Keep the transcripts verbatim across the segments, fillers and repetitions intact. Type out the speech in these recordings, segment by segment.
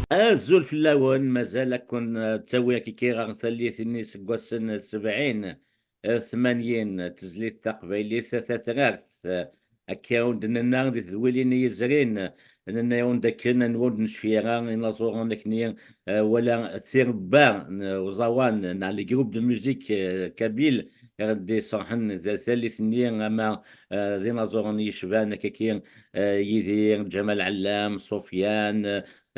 Azul fell-awen, mazal ad ken-ttawiɣ kiki ɣer tallit-nni seg wassen sebɛin, eh, tmanyin, tezlit taqbaylit tatrart, eh, akka ur d-nenna di tedwilin i yezrin, nenna-yawen-d akken anwa ur d-necfi ara inaẓuren akkenni, eh, wala tirebba n uẓawan neɣ les groupes de musique, eh, kabyle, i ɣ-d-iṣerḥen d tallit-nni ama, eh, d inaẓuren yecban akkaki, eh, Yidir, Ǧamal Ɛellam, Ṣufyan,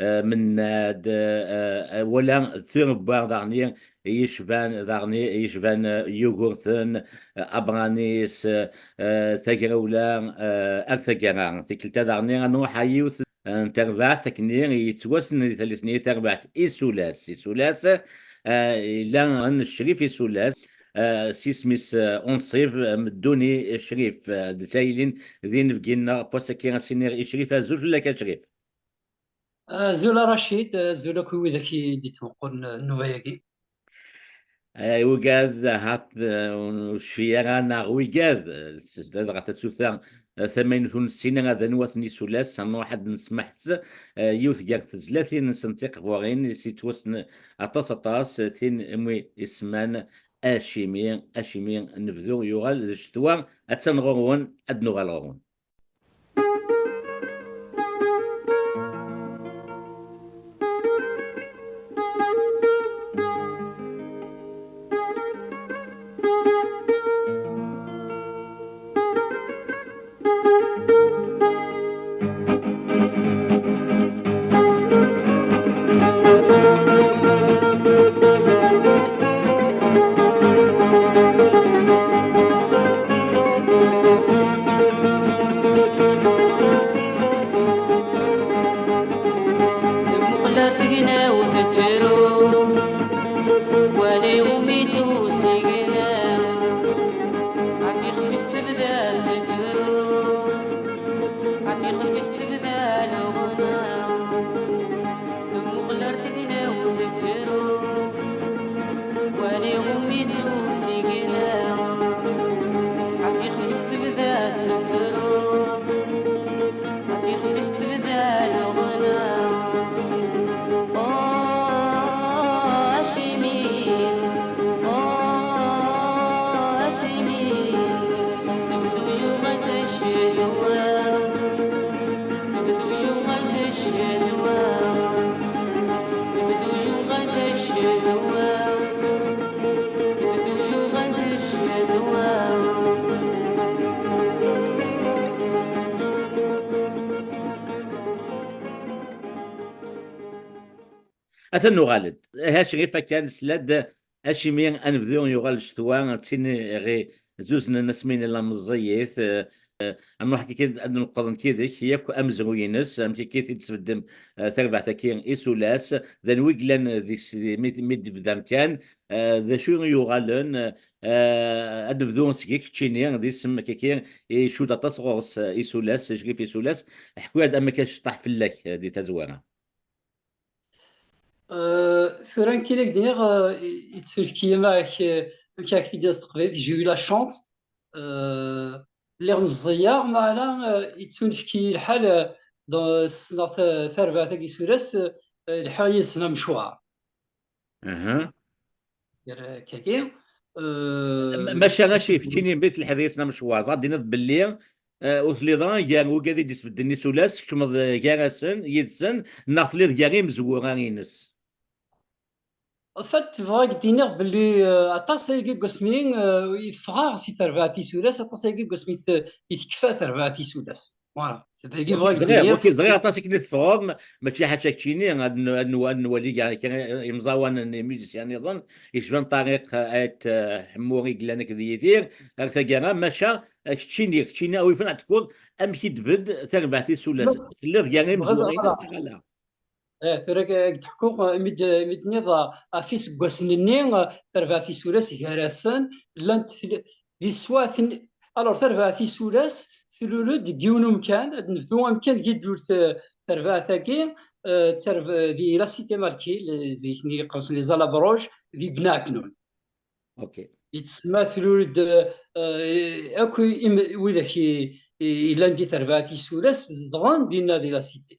eh, Mennad, eh, eh, wala tirebba daɣni yecban, daɣni yecban, eh, Yugurten, eh, Abranis, eh, eh, Tagrawla, eh, ar taggara. Tikkelt-a daɣni ad nruḥ ɣer yiwet, eh, n terbaɛt akkenni yettwassnen di tallit-nni, tarbaɛt Isulas. Isulas, eh, yella n Crif Isulas, eh, s yisem-is, eh, unṣib, eh, Medduni Crif, eh, d taylin d inebgi-nneɣ n wass-agi, ad s-iniɣ i Crif, azul fell-ak a Crif. Azul a Racid, azul akk i widak i d-ittmuqulen nnuba-agi. Eh, wigad, ahat, eh, ur necfi ara, neɣ wigad, eh, s-, ɣef tatsuta, eh, tamaynut ur nessin ara d anwa-ten Isulas, ad nruḥ ad d-nesmeḥs, eh, yiwet gar tezlatin-nsen tiqburin, i s-yettwassen aṭas, aṭas, eh, tin umi isemman Acimi, Acimi, nebdu yuɣal d ccetwa, attan ɣur-wen, ad d-nuɣal ɣur-wen. Temmuqel ar tegnaw tettru, wali umi tt-usigna, ɣef yixef-is tebda s tru, ɣef yixef-is tebda luɣna. Temmuqel ar tegnaw tettru, wali umi tt-usigna, ɣef yixef-is tebda s tru, ɣef yixef-is tebda luɣna. Oh, acimi, oh, acimi, lebdu yuɣal d ccetwa. Lebdu yuɣal d ccetwa. Lebdu yuɣal d ccetwa. Lebdu yuɣal d ccetwa. Atan nuɣal-d. Aha, Crif, akka nesla-d acimi anebdu yuɣal ccetwa, d tin i ɣ-izuznen asmi nella meẓẓiyit. Eh, eh, ad nruḥ kiki ad nqeḍ nekk yid-k yakk amezruy-ines, amek akka i t-id-tesbeddem, eh, tarbaɛt-agi Isulas, d anwa i yellan deg-s mi, mi d-tebda amkan, eh, d acu i yuɣalen, eh, ad nebdu seg-k keččini, d isem kiki i icudd aṭas ɣur-s, eh, Isulas, Crif Isulas, ḥku-aɣ-d amek acṭaḥ fell-ak, eh, di tazwara. Euh, tura nekk ad ak-d-iniɣ, euh, yettunefk-iyi ma ak-, amek ara ak-t-id-iniɣ s teqbaylit, j'ai eu la chance. Euh, lliɣ meẓẓiyeɣ, meɛna, euh, yettunefk-iyi lḥal, euh, d-, ssneɣ ta-, tarbaɛt-agi Isulas, euh, lḥiɣ yid-sen amecwar. Aha. Gar, euh, kagi. Euh, ma-, maca acu keččini mi telḥiḍ yid-sen amecwar, dɣa d-tiniḍ belli eh, ur telliḍ ara gar wigad i d-isbedden Isulas, tkecmeḍ, eh, gar-asen, yid-sen, neɣ telliḍ gar imezwura-ines? En fait, bɣiɣ ad d-iniɣ belli, eh, aṭas ayagi n wasmi, eh, i ffɣeɣ si terbaɛt Isulas, aṭas ayagi n wasmi i t-, i tekfa terbaɛt Isulas. Voilà, c'est dagi bɣiɣ ad d-iniɣ. Waki ẓriɣ aṭas akken i teffɣeḍ, ma-, mačči ḥaca keččini, ad n-, ad n-, ad nwali gar kra imẓawanen, imuzisyan nniḍen, yecban Ṭariq Ayt, eh, Ḥemmu i yellan akked Yidir, ar taggara, maca, eh, keččini, keččini, a wi fenɛet tkuḍ, amek i d-tbedd tarbaɛt Isulas? Telliḍ gar imezwura-ines neɣ ala? Eh, tura ad k-d-ḥkuɣ, eh, mi d-, mi d-tenniḍ, eh, ɣef iseggasen-nni, eh, tarbaɛt Isulas gar-asen, llant tl-, di teswaɛt n-, alors, tarbaɛt Isulas tlul-d deg yiwen umkan, ad nebdu amkan deg i d-tlul t-, tarbaɛt-agi, eh, d tarb-, di la Cité Malki, eh, zik-nni yeqqers les Alabroges, di Bnaknun. Ok. Yettsemma tlul-d, eh, akk im-, widak i, i, yellan di terbaɛt Isulas zedɣen dinna di la Cité.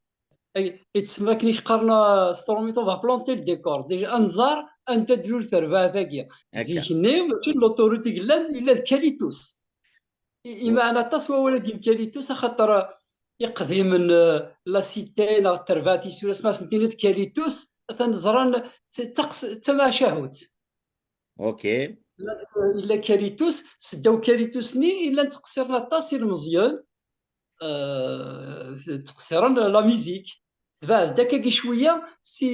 Yettsemma akken i k-qqaren, ah, s trumit, on va planter le décor. Déjà, ad nẓer anda d-tlul terbaɛt-agi. Akka. Zik-nni, mačči d l'autoroute i yellan, yella d Kalitus. I, imeɛna aṭas wawal-agi n Kalitus, axaṭer, ah, iqdimen, ah, la cité neɣ terbaɛt isura-s, ma sen-tiniḍ Kalitus, atan ẓran d, d taqs-, d tamacahut. Ok. Yella Kalitus, seddaw Kalitus-nni, i llan ttqeṣṣiren aṭas ilmeẓyen, euh, ttqeṣṣiren la musique. Tbeɛd-d akkagi cwiya si,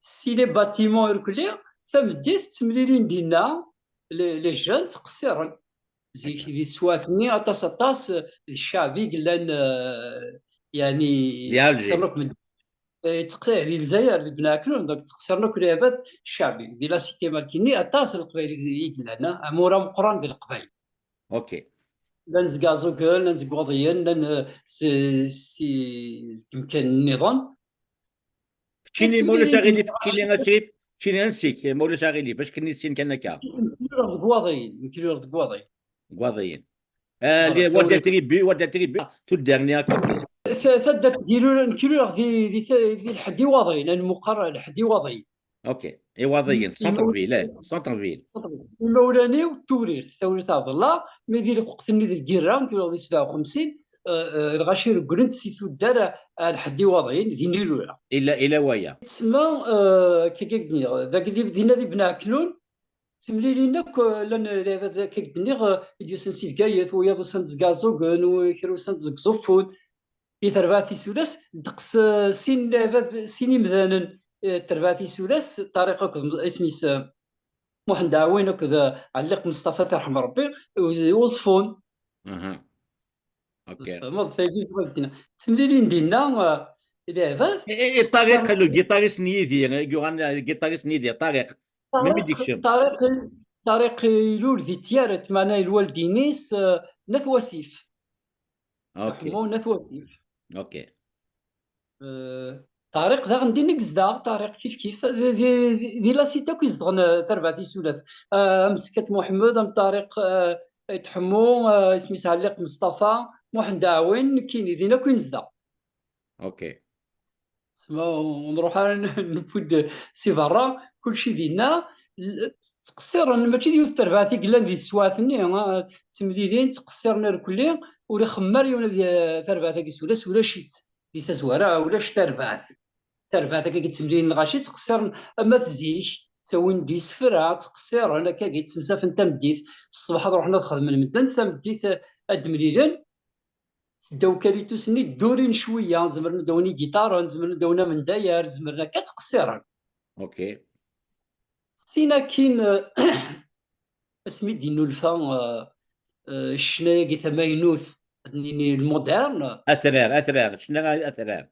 si les bâtiments irkelli, tameddit ttemlilin dinna, les, les jeunes ttqeṣṣiren. Zik di teswiɛt-nni aṭas aṭas d ccaɛbi i yellan, euh, yani, ttqeṣṣiren akk medden. Eh, ttqeṣṣir di Lezzayer, di Bnaknun, donc ttqeṣṣiren akk lɛibad ccaɛbi. Di la cité Malkini, aṭas n Leqbayel i yellan, ah, amur ameqqran di Leqbayel. Ok. Llan seg Iɛeẓẓugen, llan seg Iwaḍiyen, llan, eh, s-, si, seg imkanen nniḍen. Keččini, ma ulac aɣilif, keččini a Srif, keččini ansik, ma ulac aɣilif, ackenni sin kan akka. Nekk luleɣ deg Iwaḍiyen, nekk luleɣ deg Iwaḍiyen. Deg Iwaḍiyen. Ah, voilà, les, Wad Attribu, Wad Attribu, tuddar-nni akka. Ta-, taddart n Ilulan, nekk luleɣ di, di, di Lḥedd Iwaḍiyen, ad nmuqer Lḥedd Iwaḍiyen. Ok, Iwaḍiyen, centre-ville, eh, centre-ville. Centre-ville. Imawlan-iw d Tewrirt, Tewrirt Ɛebdella, mi di lweqt-nni d lgirra, nekk luleɣ di sebɛa u xemsin, eh, eh, lɣaci regglent si tuddar ar Lḥedd Iwaḍiyen, din i luleɣ. Ila, ila waya. Tsemma, eh, akka i k-d-nniɣ, dagi di, dinna di Bnaknun, ttemlilin akk, eh, llan lɛibad akka i k-d-nniɣ, eh, i d-yusan si Bgayet, wiyaḍ usan-d seg Iɛeẓẓugen, u-, kra usan-d seg Uẓeffun. Di terbaɛt isura-s, ddeqs, eh, sin lɛibad, sin imdanen, eh, terbaɛt isura-s, Ṭariq akked m-, isem-is, eh, Muḥend Ɛwin akked, eh, Ɛelliq Meṣṭafa, ad t-yerḥem Rebbi, u-, Uẓeffun. Mhm. Ok. Tfehmeḍ, tagi tebɣa dinna. Ttemlilin dinna, eh, lɛibad. I, i, i Ṭariq, le guitariste n Yidir, eh, yuɣal, eh, le guitariste n Yidir, Ṭariq. Melmi Ṭariq, d-ikcem? Ṭariq, Ṭariq ilul di Tyaret, meɛna lwaldin-is, eh, n At Wasif. Ok. Ḥemmu n At Wasif. Ok. Eh, Ṭariq daɣen din i yezdeɣ, Ṭariq kif kif. Di, di, di, di la cité akk i zedɣen, eh, terbaɛt isura-s. Eh, am Sekkat Muḥemmed, am Ṭariq, eh, Ayt Ḥemmu, eh, isem-is Ɛelliq Meṣṭafa, Muḥend Ɛwin, nekkini, din akk i nezdeɣ. Ok. Sma ur nruḥ ara n-, newwi-d si berra, kulci dinna, l-, ttqeṣṣiren, mačči d yiwet terbaɛt i yellan di teswiɛt-nni, ah, ttemlilin, ttqeṣṣiren irkelli, ur ixemmem ara yiwen ad y-, terbaɛt-agi s ulac, ulac-itt di tazwara, ulac terbaɛt. Terbaɛt akka i yettemlilin lɣaci, ttqeṣṣiren ama d zik, ttawin-d isefra, ttqeṣṣiren, akka i yettemsafen tameddit, ṣṣbeḥ ad ruḥen ad xedmen medden, tameddit ad d-mlilen, seddaw ukalitus-nni ddurin cwiya, zemren ad d-awin igiṭaren, zemren ad d-awin amendayer, zemren akka ttqeṣṣiren. Ok. Sin akkin, eh, asmi d-innulfa, eh, eh, ccna-agi tamaynut, ad nini lmoderne. Atrar, atrar, ccna atrar.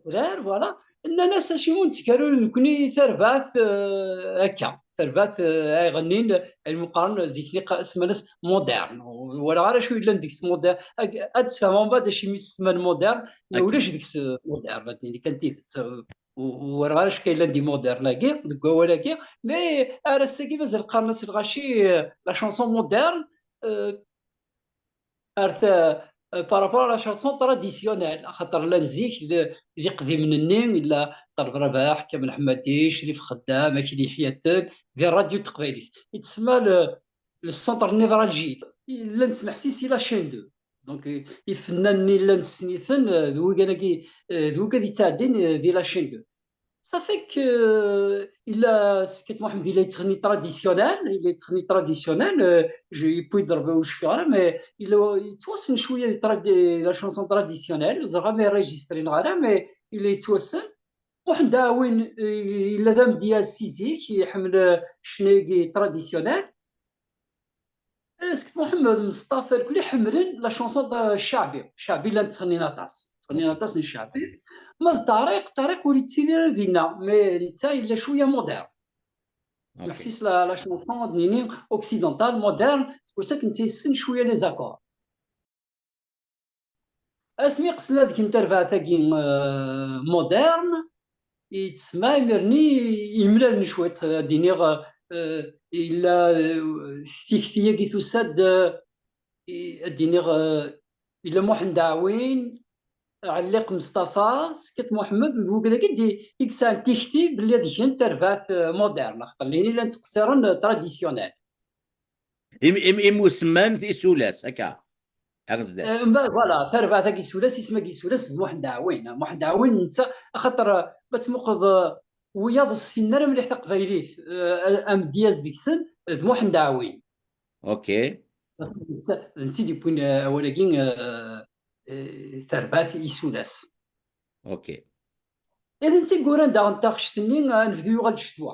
Atrar, voilà. Nnan-as acimi ur nettkerrur nekkni tarbaɛt, eh, akka. Tarbaɛt, eh, ay ɣennin, ay meqqaren zik-nni qa-, semman-as moderne. Ur walaɣ ara acu yellan deg-s moderne. Ad, ad d-sfehmeɣ mbeɛd acimi s-semman moderne. Ma ulac deg-s, eh, moderne, ad nini kan tidet. Eh, u-, ur walaɣ ara acu kan yellan di moderne-agi, deg wawal-agi. Mais ar ass-agi mazal qqaren-as i lɣaci, eh, la chanson moderne, eh, ar ta-, par rapport à la chanson traditionnelle, axaṭer llan zik d, d iqdimen-nni, illa Ṭaleb Rabaḥ, Kamel Ḥemmadi, Crif Xeddam, Akli Ḥyaten, di rradyu n teqbaylit. Yettsemma le, le centre névralgique. Llan smeḥsis i la chaîne deux. Donc, i, ifennanen-nni llan ssniten, eh, d wigan-agi, eh, d wigad yettɛeddin, eh, di la chaîne deux. Ça fait que, euh, illa Sekkat Muḥemmed illa yettɣenni traditionnel, illa yettɣenni traditionnel, euh, je, yewwi-d Rebbi ur cfiɣ ara, mais illa yettwassen cwiya di tradi-, la chanson traditionnelle, ur ẓriɣ ma irregistri neɣ ara, mais illa yettwassen. Muḥend Ɛwin, euh, illa d amedyaz si zik, iḥemmel, euh, ccna-agi traditionnel. Est-ce que Muḥemmed Meṣṭafa irkelli ḥemmlen la chanson de ccaɛbi. Ccaɛbi llan ttɣennin aṭas. Ttɣennin aṭas n ccaɛbi. Ma d Ṭariq, Ṭariq ur yettili ara dinna, mais netta yella cwiya moderne. Ok. Meḥsis la, la chanson, ad nini, occidentale, moderne, c'est pour ça que netta yessen cwiya les accords. Asmi qesden ad gen tarbaɛt-agi, euh, moderne, yettsemma imir-nni imlalen cwiṭ, ad d-iniɣ, euh, yella, euh, tikti-agi tusa-d, euh, i-, ad d-iniɣ, euh, yella Muḥend Ɛwin, Ɛelliq Meṣṭafa, Sket Muḥemmed, d wigad-agi d-, i yesɛan tikti belli ad gent tarbaɛt, eh, moderne, axaṭer llan llan ttqeṣṣiren, eh, traditionnel. Im-, im-, imusemman isulas, akka. Ar zdat. Eh, mba-, voilà, tarbaɛt-agi isulas, isem-agi isulas d Muḥend Ɛwin. Muḥend Ɛwin, netta, axaṭer, eh, ma tmuqleḍ, eh, wiyaḍ ur ssinen ara mliḥ taqbaylit, eh, amedyaz deg-sen, d Muḥend Ɛwin. Ok. D netta, d netta i d-yewwin, eh, awal-agi, eh, eh, tarbaɛt isulas. Ok. Ihi d netta i yuran daɣen taɣect-nni, eh, anebdu yuɣal-d ccetwa.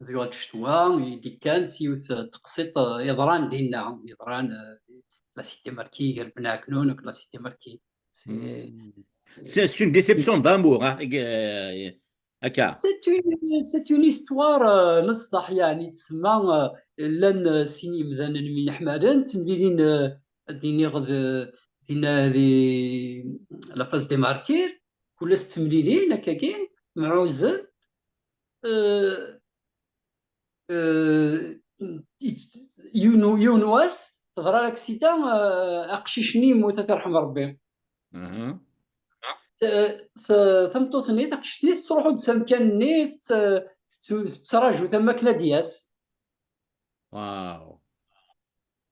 Ad yuɣal ccetwa, i d-ikkan s yiwet n teqsiṭ, eh, yeḍran dinna, yeḍran, eh, la Cité Marquis, gar Ben Ɛeknun akked la Cité Marquis. C'est Mm. C'est, c'est une déception d'amour, hein, euh, Akka. C'est une, c'est une histoire, euh, n ṣṣeḥ, yeɛni, tsemma, euh, llan, euh, sin yimdanen myeḥmalen, ttemlilin, euh, ad d-iniɣ, d, dinna, di la place des martyrs, kul ass ttemlilin, akkagi, mɛuzen, euh, euh, yiwen, yiwen wass, teḍra laksida, euh, aqcic-nni yemmut, ad t-yerḥem Rebbi. Mhm. T-, t-, tameṭṭut-nni, taqcict-nni, tettruḥu-d s amkan-nni, tett-, tettu-, tettraǧu tama akken ad d-yas. Wow.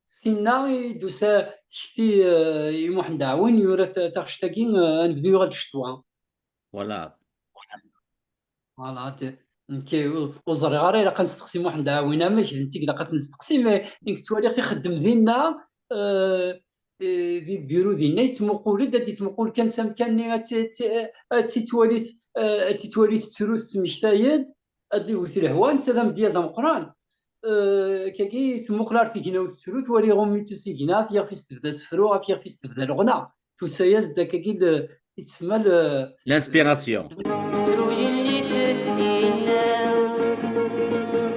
Sinna i d-tusa tekti, eh, i Muḥend Ɛwin, yura ta-, taɣect-agi, eh, anebdu yuɣal d ccetwa. Voilà. Voilà, t-, nekk ur, ur ẓriɣ ara, ilaq ad nesteqsi Muḥend Ɛwin amek, d netta i ilaq ad t-nesteqsi, mais nekk ttwaliɣ ixeddem dinna, eh, eh, di lbiru dinna, yettmuqul-d, ad yettmuqul kan s amkan-nni, ad t-, t-, ad t-yettwali t-, eh, ad t-yettwali tettru, tettmektay-d, ad d-iwet lehwa, netta d amedyaz ameqqran. Eh, akkagi tmuqel ar tegnawt tettru, twali iɣummi s usigna, ɣef yixef-is tebda asefru, ɣef yixef-is tebda leɣna. Tusa-yas-d akkagi l-, yettsemma l-, l'inspiration. Tettru yelli-s Tninna,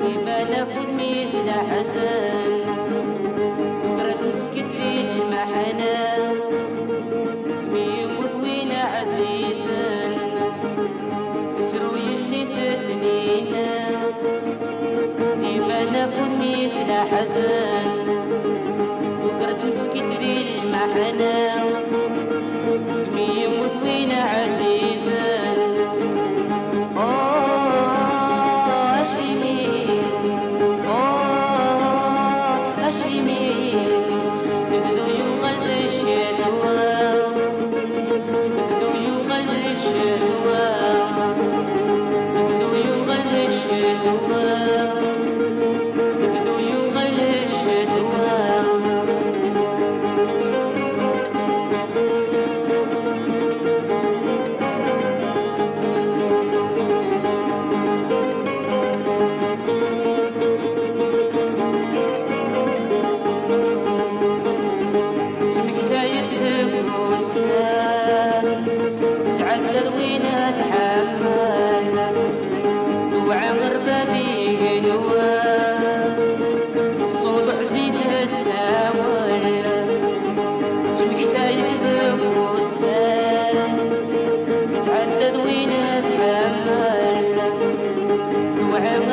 iban ɣef wudem-is leḥzen, tuker-d meskint di lmeḥna, segmi yemmut win ɛzizen. Tettru yelli-s Tninna, iban ɣef wudem-is leḥzen, tuker-d meskint di lmeḥna, segmi yemmut win ɛzizen. Oh, acimi, oh, acimi, lebdu yuɣal d ccetwa. Lebdu yuɣal d ccetwa. Lebdu yuɣal d ccetwa. Lebdu yuɣal d ccetwa.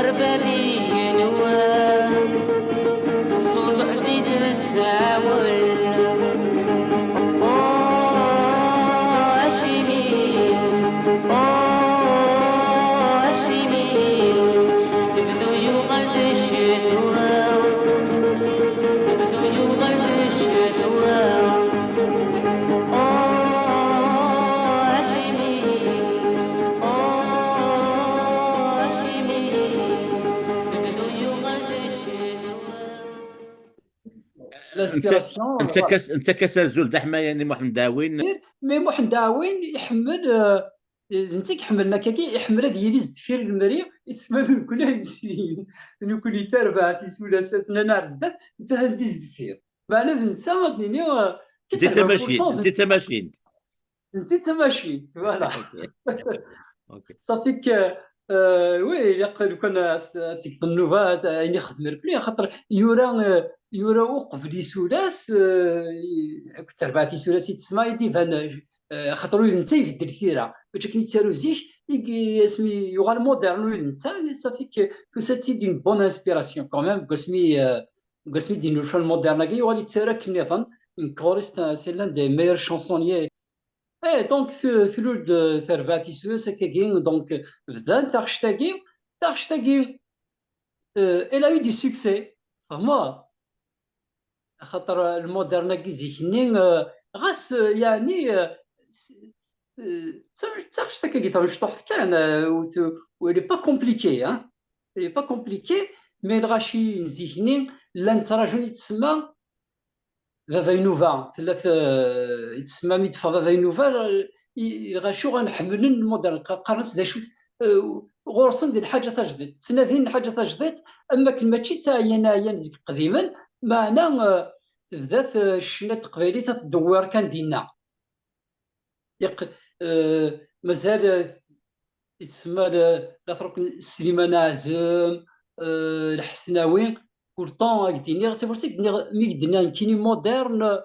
Rbabi yenwa s ṣṣut ḥsid nessawel. Oh, acimi, oh, acimi, lebdu yuɣal d ccetwa, lebdu yuɣal d ccetwa. Oh, acimi, oh, acimi, lebdu yuɣal d ccetwa. L'inspiration, voilà. Nettak-as, nettak-as azul d aḥmayan i Muḥend Ɛwin. Mais Muḥend Ɛwin iḥemmel, euh, d netta i iḥemmlen akkagi, iḥemmel ad yili sdeffir lemri, isma d nekkni imsiyen, d nekkni tarbaɛt, isulas, atnan ar zdat, netta anda i sdeffir. Meɛna d netta, ad nini, euh, Netta d tamacint, quatre-vingts pour cent d netta d tamacint. Netta d tamacint, voilà. Ok. Ok. Safi que, euh, oui, ilaq lukan ad, ad tgeḍ nnuba, ad, ayen ixdem irkelli, axaṭer yura, euh, yura uqbel isulas, euh, i-, akked terbaɛt isulas i tesma i d-iban, euh, axaṭer ur d netta ibeddel tira. Mačči akken yettaru zik, i, i, asmi yuɣal moderne ur d netta, safi que tusa-d-id une bonne inspiration quand même, deg wasmi, euh, deg wasmi d-innulfa lmoderne-agi, yuɣal yettaru akken nniḍen. Nekk ɣur-i c'est, c'est l'un des meilleurs chansonniers. Eh, donc, tu, tu le de terbaɛt isulas akkagi, donc, bdan taɣect-agi, taɣect-agi, euh, elle a eu du succès. Fehmeḍ? Axaṭer lmoderne-agi zik-nni, euh, ɣas, euh, yeɛni, euh, s-, euh, d taɣect akkagi tamecṭuḥt kan, euh, ur tu-, ur, elle est pas compliquée, hein. Elle est pas compliquée, mais lɣaci n zik-nni llan ttraǧun i tsemma Baba Inuba, tella t-, i tsemma mi d-teffeɣ Baba Inuba, i, i lɣaci uɣalen ḥemmlen lmodern, qa-, qqaren-as d acu-t, eh, ɣur-sen di lḥaǧa tajdiṭ, ttnadin lḥaǧa tajdiṭ, am wakken mačči d taɛyan, ɛyan deg iqdimen, meɛna, eh, tebda t-, ccna n teqbaylit ad tdewwir kan dinna. Yeq-, eh, mazal, eh, yettsemma le-, la truc n Sliman Azem, eh, Lḥesnawi, pourtant, ad k-d-iniɣ, c'est pour ça que d-nniɣ, mi k-d-nniɣ nekkini moderne,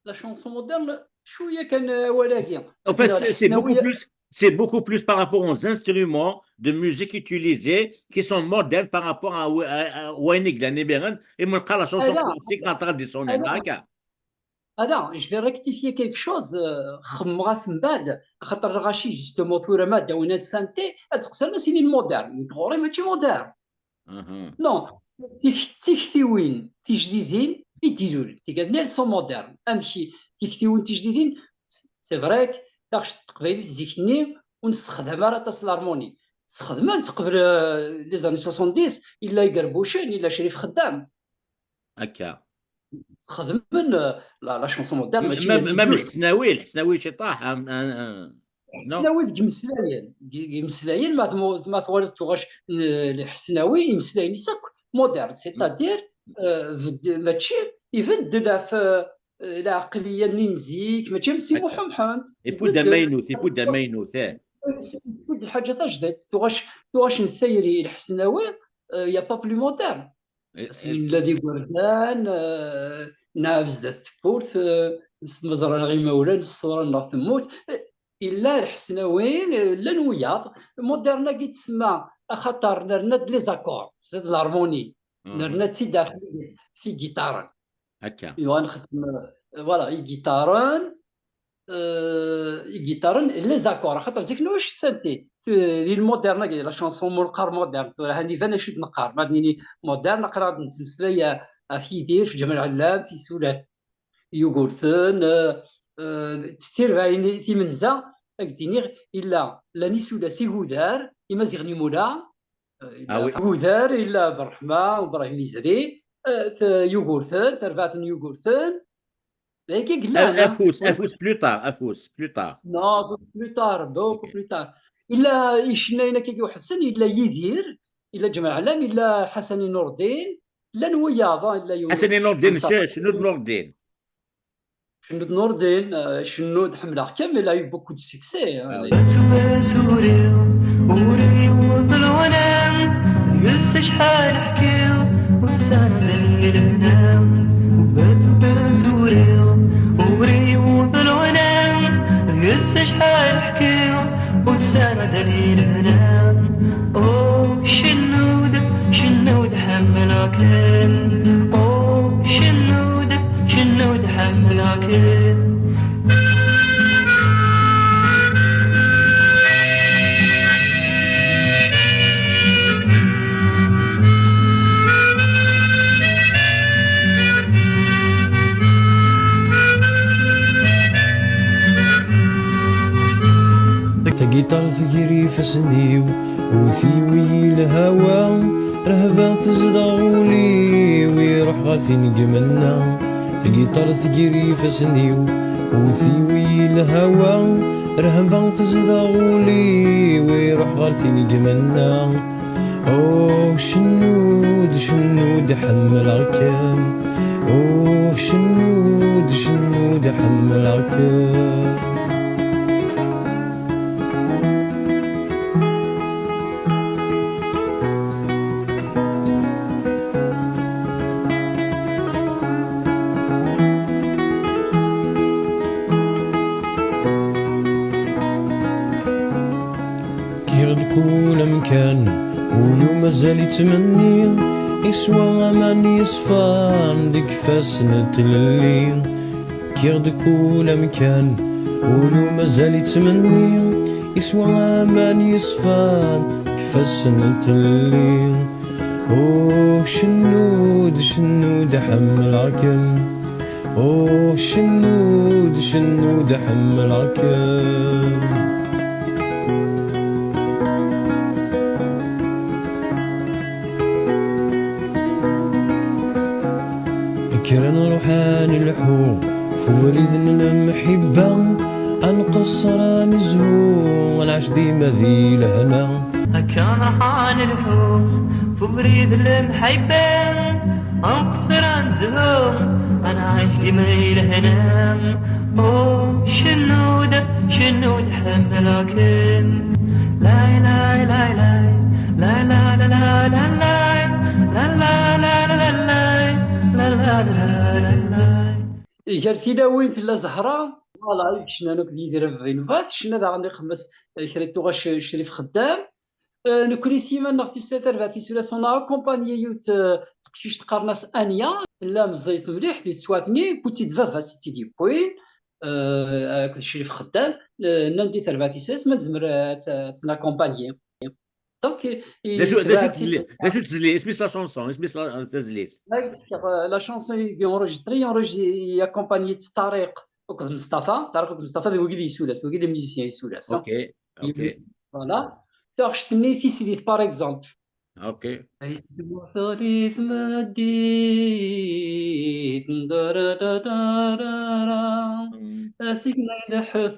la chanson moderne, cwiya kan, eh, awal-agi. En fait, c'est, c'est beaucoup plus, c'est beaucoup plus par rapport aux instruments de musique utilisés qui sont modernes par rapport à, à, à wayen i yellan imiren, imi neqqar la chanson classique, la traditionnelle, ala. Ala, je vais rectifier quelque chose, euh, xemmeɣ-as mbaɛd, axaṭer lɣaci, justement, tura ma d-awin synthé, ad ttqesren ad s-inin moderne. Nekk ɣur-i mačči moderne. Non, tik-, tiktiwin tijdidin i d-ilulen, tigad-nni, elles sont modernes. Amek i, tiktiwin tijdidin, c'est vrai que taɣect n teqbaylit zik-nni ur nessexdam ara aṭas l'harmonie. Sxedmen-tt qbel, euh, les années soixante-dix, illa Igerbucen, illa Crif Xeddam. Akka. Sxedmen, euh, la, la chanson moderne, même, même Lḥesnawi, Lḥesnawi ciṭaḥ, hein, hein, hein. Lḥesnawi deg imeslayen, deg imeslayen, ma tmu-, ma twaliḍ tuɣac n Lḥesnawi, imeslayen-is akk moderne, c'est-à-dire, euh, bed-, mačči, ibeddel ɣef, euh, lɛeqliya-nni n zik, mačči am Si Muḥ Umḥend. Ibeddel. Ipudd amaynut, ipudd amaynut, eh. Ipudd lḥaǧa tajdiṭ, tuɣac, tuɣac n tayri Lḥesnawi, euh, y a pas plus moderne. Asmi nella d igerdan, eh, nɛab zdat tewwurt, eh, nesmeẓra neɣ imawlan, ṣṣura-nneɣ temmut. Eh, illa Lḥesnawi, eh, llan wiyaḍ. Moderne-agi tsemma axaṭer nerna-d les accords, c'est de l'harmonie. Nerna-tt-id ɣef tigiṭaren. Akka. Yuɣal nxeddem, eh, voilà, igiṭaren, euh, igiṭaren, les accords, axaṭer zik nwac synthé. Di lmoderne-agi, la chanson mu neqqar moderne, tura han iban acu d-neqqar. Ma d-nini moderne, aql-aɣ ad nettmeslay ɣef Yidir, ɣef Ǧamal Ɛellam, tisulat Yugurten, euh, euh, tirbaɛin timenza, ad k-d-iniɣ, illa, llan isulas Igudar, Imaziɣen Imula, euh, illa Igudar, illa Berḥma, Ibrahim Izri, euh, t-, Yugurten, tarbaɛt n Yugurten, Dagi yellan, hein. Afus, afus, plus tard, afus, plus tard. Non, plus tard, beaucoup plus tard. Illa icennayen akkagi uḥsen, illa Yidir, illa Ǧmaɛlam, illa Ḥasan Nurdin, llan wiyaḍ, illa Yunus. Ḥasan Nurdin, cennu d Nurdin. Cennu d Nurdin, euh, cennu d ḥemmleɣ-kem, il a eu beaucoup de succès, hein. Bas, bas, uriɣ, uriɣ, d lɣenam, yes acḥal ḥkiɣ, ussan d lehna. Bas, bas, uriɣ, uriɣ, d lɣenam, yes acḥal ḥkiɣ, ussan d lehna. Oh, cennu. Ṭṭerret gar ifassen-iw, wwet-iyi lhawa, rehba tezdeɣ ul-iw, iruḥ ɣer tin n yimenna. Ṭṭerret gar ifassen-iw, wwet-iyi lhawa, rehba tezdeɣ ul-iw, iruḥ ɣer tin n yimenna. Oh, cennu-d, cennu-d, ḥemmleɣ-kem. Oh, cennu-d, cennu-d, ḥemmleɣ-kem. Kkiɣ-d kul amkan, ul-iw mazal yettmenni, iswa aman yeṣfan deg ifassen n tlelli. Kkiɣ-d kul amkan, ul-iw mazal yettmenni, iswa aman yeṣfan deg ifassen n tlelli. Oh, cennu-d, cennu-d, ḥemmleɣ-kem. Oh, cennu-d, cennu-d, ḥemmleɣ-kem. Kker ad nruḥ ad nelḥu f ubrid n lemḥibba, ad nqeṣṣer ad nezhu, ad nɛac dima di lehna. Akka nruḥ ad nelḥu f ubrid n lemḥibba, ad nqeṣṣer ad nezhu, ad nɛac dima di lehna. Oh, cennu-d, cennu-d, ḥemmleɣ-kem. Lay, lay, lay, lay. Lay, lay, lay, lay, lay, lay. Lay, lay, lay, lay, lay. Lay, lay, lay, lay, lay. Gar tilawin tella Zahra, voilà, i yecnan akked Yidir Baba Inubat, tecna daɣen iqemmes, eh, kra n tuɣac Crif Xeddam. Eh, nekkni s yiman-nneɣ tis tlata rbeɛ tisura, on a accompagné yiwet, eh, teqcict qqaren-as Anya, tella meẓẓiyet mliḥ di teswiɛt-nni, wwin-tt-id baba-s i tt-id-yewwin, eh, akked Crif Xeddam, eh, nnan di terbaɛt isura, ma nezmer, eh, ad tt-, ad tt-naccompagné. Donc, i-, D acu, d acu tebɛet tezli-, d acu tezli-, isem-is la chanson, isem-is la, tazlit? La, la chanson i enregistré, enregistré, accompagné d Tariq akked Mustafa, Tariq akked Mustafa d wigi d yisulas, wigi d les musiciens yisulas, hein. Ok, ok. Voilà. Taɣect-nni, tislit, par exemple. Ok. Ay s-tewteɣ di tmeddit, daradarara, asigna ileḥḥef,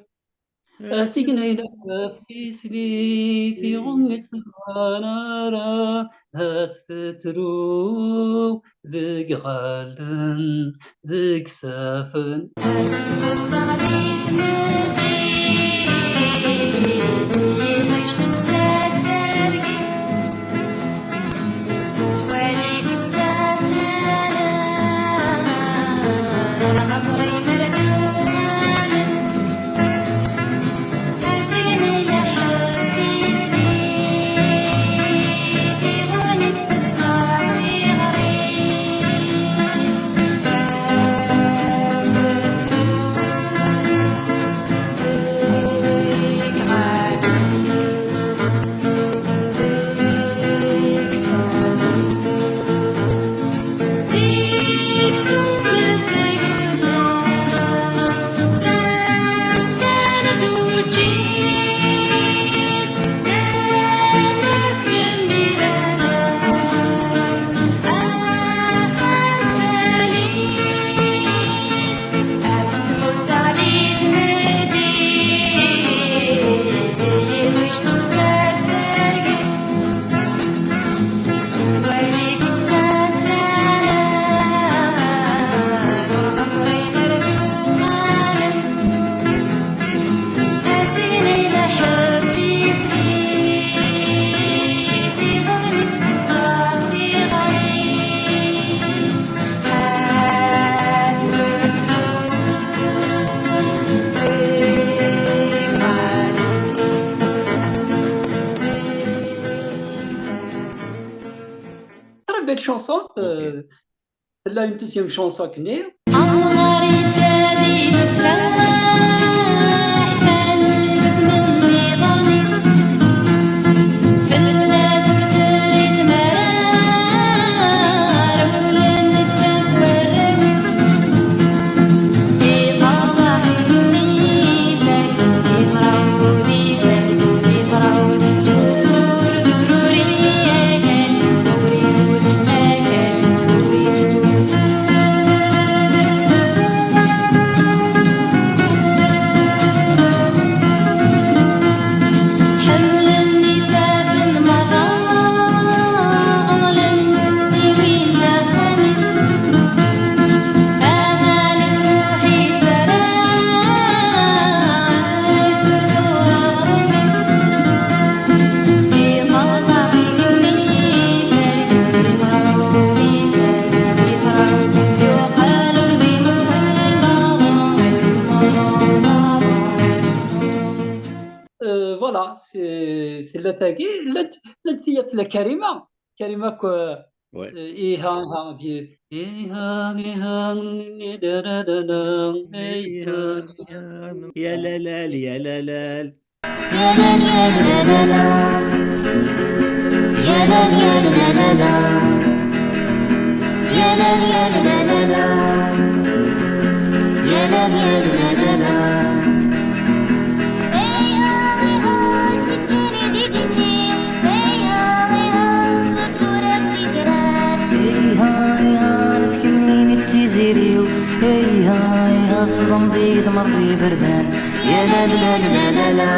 asigna ileḥḥef, tislit iɣummi tt-tebɣan ara, ad tettru deg ɣallen, deg safen. Très belle chanson. Ok. Euh, tella une deuxième chanson akken-nni. eh, tella tagi, llant, llant tiya, tella Karima. Karima ko, ouais. Eh, iha, iha, di-, iha, iha, da, da, da, da, iha, iha. Ya la la, ya la la. Ayha, ayha, d kemmini d tiziri-w. Ayha, ayha, tesḍemḍ-iyi-d merra iberdan. Ya la la la la la.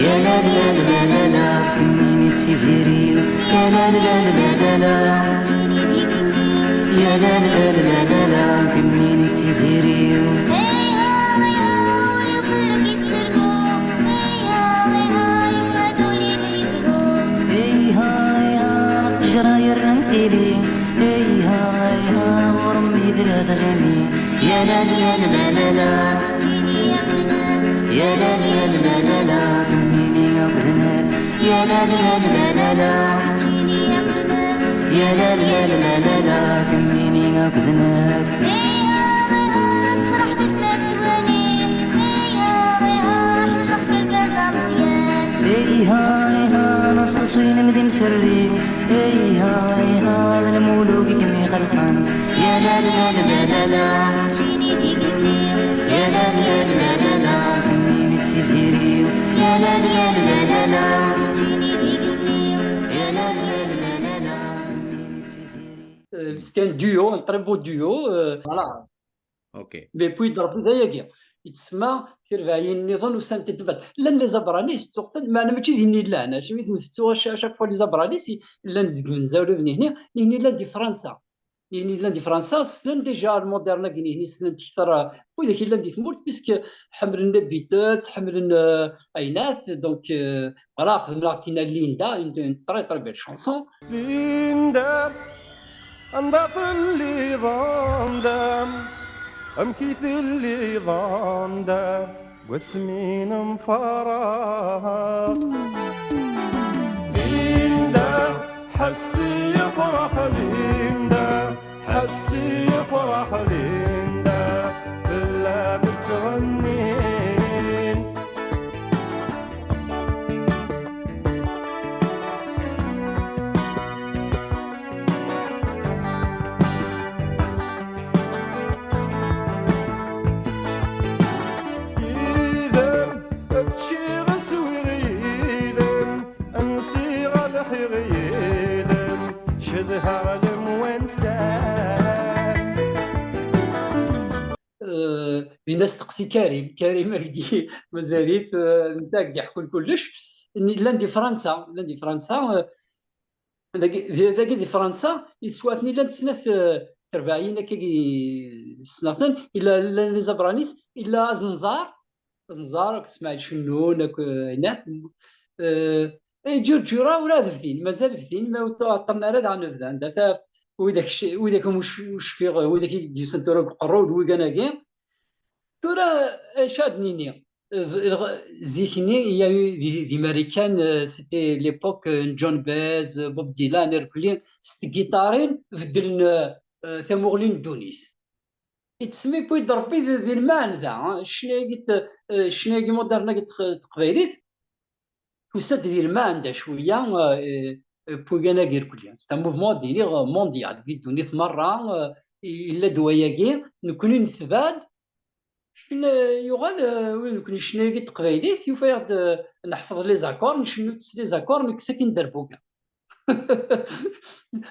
Ya la la la la la. Kemmini d tiziri-w. Ya la la la la la la. Ya la la la la la. Kemmini d tiziri-w. Ayha, ayha, ṭṭejra yerran tili. Ayha, ayha, ɣur-m yedla d ɣimi. Ya la la la la la. Ya la la la la la. Kemmini akked nekk. Ya la la la la la. Ya la la la la la. Kemmini akked nekk. Ayha, ayha, neṣṣeṣwin d imserri. Ayha, ayha, d lmuluk i kem-ixelqen. Ya la la la la la. Ya la la la la la. Kemmini d tiziri-w. Ya la la la la la. Ya la la la la la. Kemmini d tiziri. Euh, c'est un duo, un très beau duo. Euh, voilà. Ok. Mais puis, d Rebbi d ayagi. Yettsemma tirbaɛyin nniḍen usant-d. Llan les Abranis, ttuɣ-ten, meɛna mačči d nniḍen llan, acimi i ten-tettuɣ à chaque fois les Abranis, i-, llan deg imenza ula d nihni, nihni llan di Fransa. Nihni llan di Fransa, ssnen déjà le moderne-agi, nihni ssnen kter, euh, widak yellan di tmurt, puisque ḥemmlen les Beatles, ḥemmlen, euh, ayennat, donc, euh, voilà, xedmen-aɣ-d tinna Linda, une, une très, très belle chanson. Linda, anda telliḍ anda, amek i telliḍ anda, deg wasmi nemfaraq? Linda, ḥess i yefrax Linda, ḥess i yefrax Linda, fell-am ttɣennin. Yid-m ččiɣ, swiɣ yid-m, nsiɣ, lḥiɣ yid-m, cedhaɣ lemwansa. Euh, dinna steqsi Karim. Karim ak-d-, mazal-it, euh, netta ak-d-iḥekkun kullec. Llan di Fransa, llan di Fransa, euh, dagi, di, dagi di Fransa, yeswa-ten llan snat, euh, terbaɛin akkagi ssneɣ-ten, illa, llan les Abranis, illa azenẓar, azenẓar, ak Smaɛil Cennun, ak, euh, Ɛinat, euh, eh, Ǧurǧura ur ad bdin, mazal bdin, ma ur ɛeṭṭlen ara daɣen bdan. Da ta-, widak c-, widak ur c-, ur cfiɣ, widak i d-yusan tura deg uqerru d wigan-agi. Tura, eh, acu ad nini? Eh, zik-nni, il y a eu di, di Marikan, eh, c'était l'époque, eh, n John Baez, eh, Bob Dylan, irkelli, s tgiṭarin, beddlen, eh, eh, tamuɣli n ddunit. Yettsemmi-d Rebbi di, di lmeɛna da, eh, ccna-agi t-, eh, ccna-agi moderne-agi n teq-, teqbaylit, tusa-d di lmeɛna da cwiya, eh, eh, n wigan-agi irkelli. C'est un mouvement, ad iniɣ, mondial, di ddunit merra, eh, yella-d wayagi, nekni netba-d, ccna, yuɣal, eh, win nekni ccna-agi n teqbaylit, yufa-yaɣ-d, eh, neḥfeḍ les accords, ncennu-tt s les accords, nekkes akin dderbuga.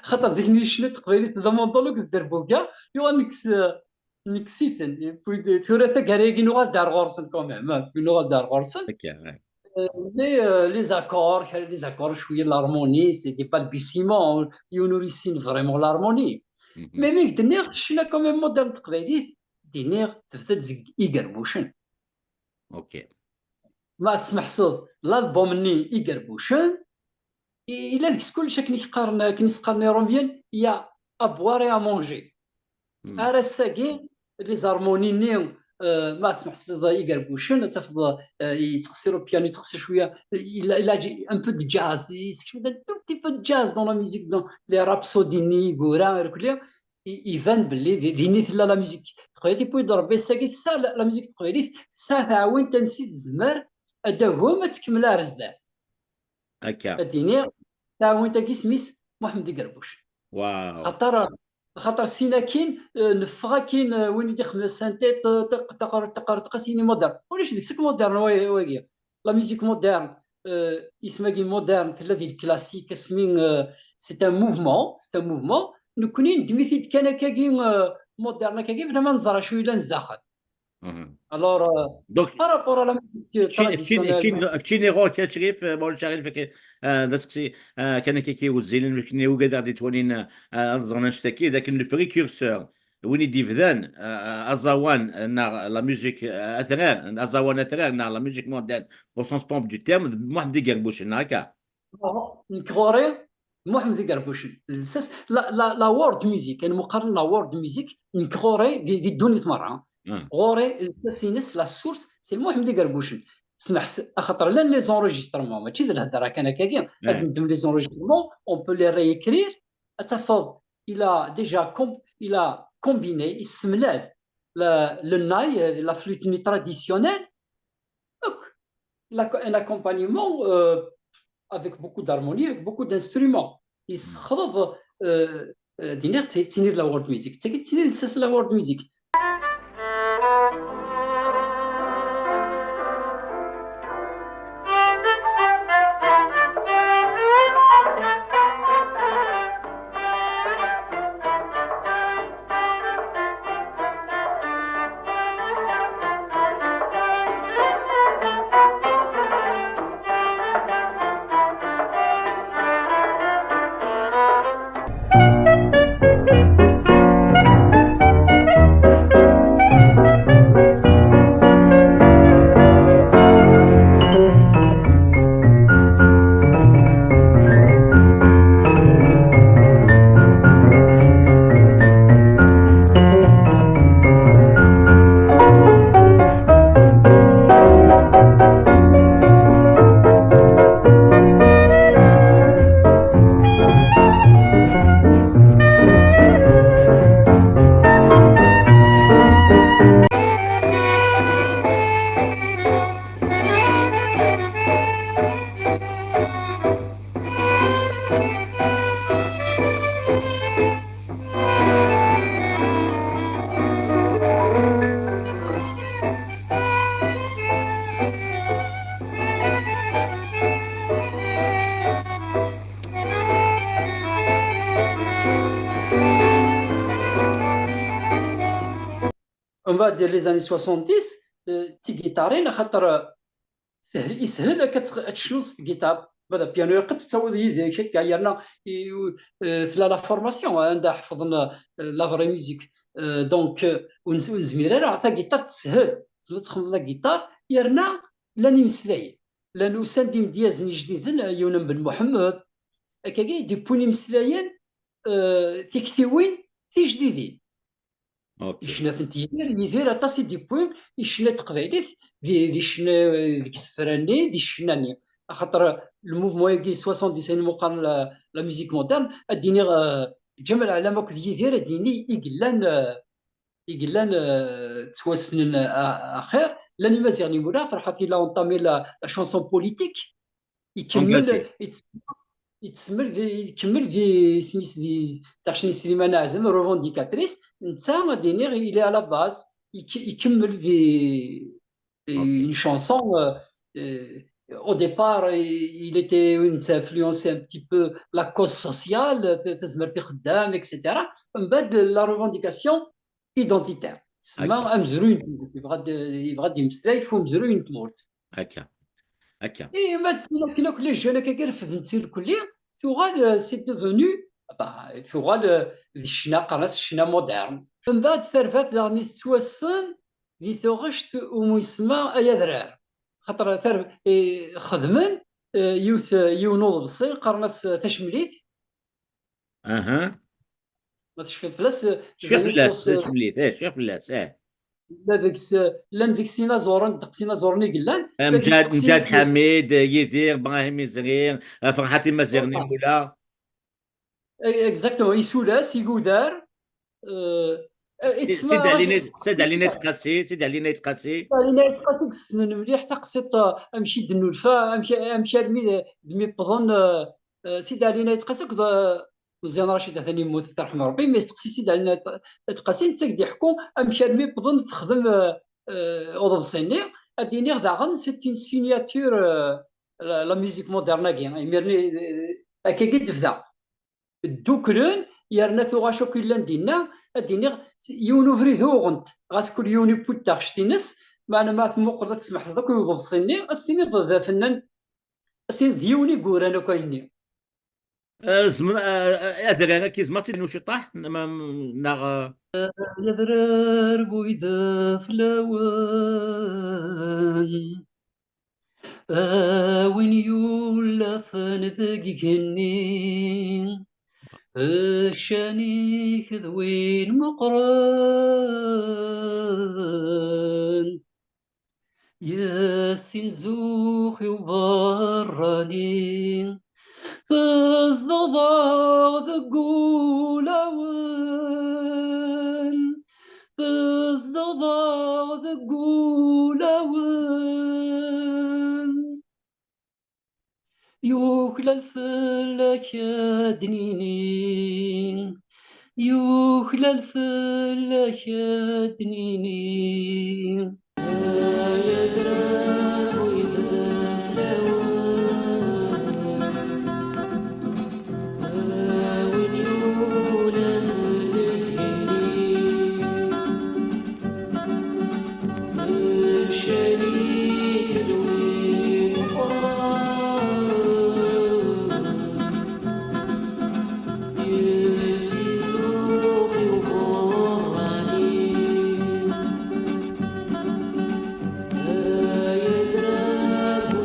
Xaṭer zik-nni ccna n teqbaylit d amunduluk d dderbuga, yuɣal nekkes, eh, nekkes-iten. Puis de-, tura taggara-agi nuɣal-d ar ɣur-sen quand même, hein, puis nuɣal-d ar ɣur-sen. Ok, ouais. Euh, mais, euh, les accords, les accords, cwiya l'harmonie, c'est des balbutiements, yiwen ur yessin vraiment l'harmonie. Mhm. Mais mi k-d-nniɣ, ccna quand même moderne n teqbaylit, d-iniɣ, tebda-d seg Igerbucen. Ok. Ma tesmeḥseḍ, l'album-nni Igerbucen, i-, yella deg-s kullec akken i k-qqaren, akken i s-qqaren Iṛumyen, il y a à boire et à manger. Hmm. Ar ass-agi, les harmonies-nni, euh, ma tesmeḥsiseḍ igerbucen, ad tafeḍ, euh, yettqeṣṣir upyanu, yettqeṣṣir cwiya, il a, il a un peu de jazz, yessekcem-d un tout petit peu de jazz dans la musique, dans les rhapsodies-nni, igura, irkelli, i-, iban belli di-, din i tella la musique teqbaylit, yewwi-d Rebbi ass-agi, tessa la, la musique teqbaylit, tessa taɛwint ansi tezmer ad d-agum, ad tkemmel ar zdat. Akka. Ad d-iniɣ, taɛwint-agi isem-is Muḥemmed Igerbuc. Waw. Xaṭer, xaṭer sin akin, eh, neffeɣ akin, eh, win i d-ixedmen synthé, t-, t-, taqer-, taqer-, taqas yini moderne. Ulac deg-s akk moderne wa-, wagi. La musique moderne, eh, isem-agi moderne, tella di classique, asmi, eh, c'est un mouvement, c'est un mouvement. Nekkni neddem-it-id kan akkagi, eh, moderne akkagi, bla ma neẓra acu yellan zdaxel. Mhm. Alors, euh, Donc, par rapport à la musique, euh, keččini, keččini, traditionnelle, keččini, keččini ɣur-k a Crif, eh, ma ulac aɣilif, eh, d aseqsi, eh, kan akka i wezzilen, keččini ugad ad d-ittwalin, eh, ad ẓren annect-agi, d akken le précurseur, win i d-ibdan, eh, aẓawan, eh, neɣ la musique, eh, atrar, aẓawan atrar, neɣ la musique moderne, au sens propre du terme, d Muḥemmed Igerbucen, neɣ akka? Nekk ɣur-i Muḥemmed Igerbucen. Lsas, la, la, la world music, ayen qqaren la world music, nekk ɣur-i di, di ddunit merra. Ah. Ɣur-i lsas-ines, la source, c'est Muḥemmed Igerbucen. Smeḥs, axaṭer llan les enregistrements, mačči d lhedra kan akkagi. Ad Ah. neddem les enregistrements, on peut les réécrire, ad tafeḍ, il a déjà com-, il a combiné, yessemlal la, le ney, la flûte-nni traditionnelle, donc, la, un accompagnement, euh, avec beaucoup d'harmonie, avec beaucoup d'instruments. Yessexleḍ, euh, euh, d-iniɣ, d tini d la world music. D tagi d tini d lsas la world music. Umbeɛd, les années soixante-dix, eh, d tigiṭarin, axaṭer, eh, sehel, ishel akka ad tx-, ad tecnuḍ s tgiṭart. Bada piano, ilaq ad tettawiḍ yid-k akka, yerna i, eh, tella la formation, eh, anda ḥefḍen, eh, la vraie musique. Eh, donc, eh, ur nez-, ur nezmir ara, tagiṭart teshel, tezmiḍ ad txedmeḍ la guitare, yerna llan imeslayen. Llan usan-d imedyazen ijdiden, eh, yiwen n Ben Muḥemmed, akkagi i d-iwwin imeslayen, eh, tiktiwin tijdidin. Ok. Icna-tent Yidir, Yidir aṭas i d-iwwi, icna taqbaylit, di, di ccna, deg isefra-nni, di ccna-nni. Axaṭer le mouvement-agi soixante-dix, ayen umi qqaren la, la musique moderne, ad d-iniɣ, eh, Ǧamal Ɛlam akked Yidir, ad d-yini i yellan, eh, i yellan, eh, ttwassnen, eh, axir. Llan Imaziɣen imura, Ferḥat, il a entamé la, la chanson politique. Ikemmel, Engagé. Ittsemmil di, ikemmel di, isem-is di Taɣect n Sliman Aɛzem, revendicatrice, netta ad d-iniɣ, il est à la base, ik-, ikemmel di, di Ok. une chanson, euh, euh, au départ, il était, netta, influencé un petit peu la cause sociale, t-, tazmert ixeddam, et cetera. Mbeɛd la revendication identitaire. Tsemma Ok. amezruy n tmurt, yebɣa ad, yebɣa ad d-yemmeslay ɣef umezruy n tmurt. Akka. Akka. Et ma d-, akken akk les jeunes akka refden-tt irkelli, tuɣal, euh, c'est devenu, bah, tuɣal, euh, d ccna, qqaren-as ccna moderne. Mbeɛd tarbaɛt daɣen i tettwassen di tuɣect umi isemma Ay Adrar. Xaṭer tar-, eh, xedmen, eh, yiwet, yiwen uḍebsi, qqaren-as, eh, Tacemlit. Aha. Ma tecfiḍ fell-as, eh, Cfiɣ les fell-as, sources, eh, Tacemlit, eh, cfiɣ fell-as, eh. Llan deg-s, llan deg-s inaẓuren, ddeqs inaẓuren i yellan. Mǧad, Mǧad Ḥamid, Yidir, Brahim Izri, Ferḥat Imaziɣen Imula. Exactement, isulas, igudar. Sidi Ɛli Nayt Qasi, Sidi Ɛli Nayt Qasi. Sidi Ɛli Nayt Qasi i yessnen mliḥ taqsiṭ, amek i d-nnulfa, amek, amek armi d, d mi wwḍen, Sidi Ɛli Nayt Qasi akked Meẓyan Racid, atan yemmut, ad t-yerḥem Rebbi, mi yesteqsi Sidi Ɛli Nayt Qasi, netta i d-iḥekku amek armi wwḍen texdem uḍebsi-nni. Ad d-iniɣ daɣen, c'est une signature, la, la musique moderne-agi, imir-nni, akkagi d-tebda. Dduklen, yerna tuɣac akk yellan dinna, ad d-iniɣ, yiwen ubrid uɣent, ɣas kul yiwen yewwi-d taɣect-ines, meɛna ma tmuqleḍ ad tesmeḥseḍ akk i uḍebsi-nni, ad s-tiniḍ d afennan, ad s-tiniḍ d yiwen i yuran akk ayenni. Zemreɣ, adrar-agi, zemreɣ ad t-id-iniɣ ciṭṭaḥ, neɣ? Adrar bu ideflawen, a win yulafen deg igenni, ccan-ik d win meqqren. Yessin zzux i uberrani, tezdeɣ-aɣ deg wulawen, tezdeɣ-aɣ deg wulawen. Yuklal fell-ak ad d-nini, yuklal fell-ak ad d-nini. Ay adrar bu ideflawen, a win yulafen deg igenni, ccan-ik d win meqqren, yessin zzux i uberrani. Ay adrar bu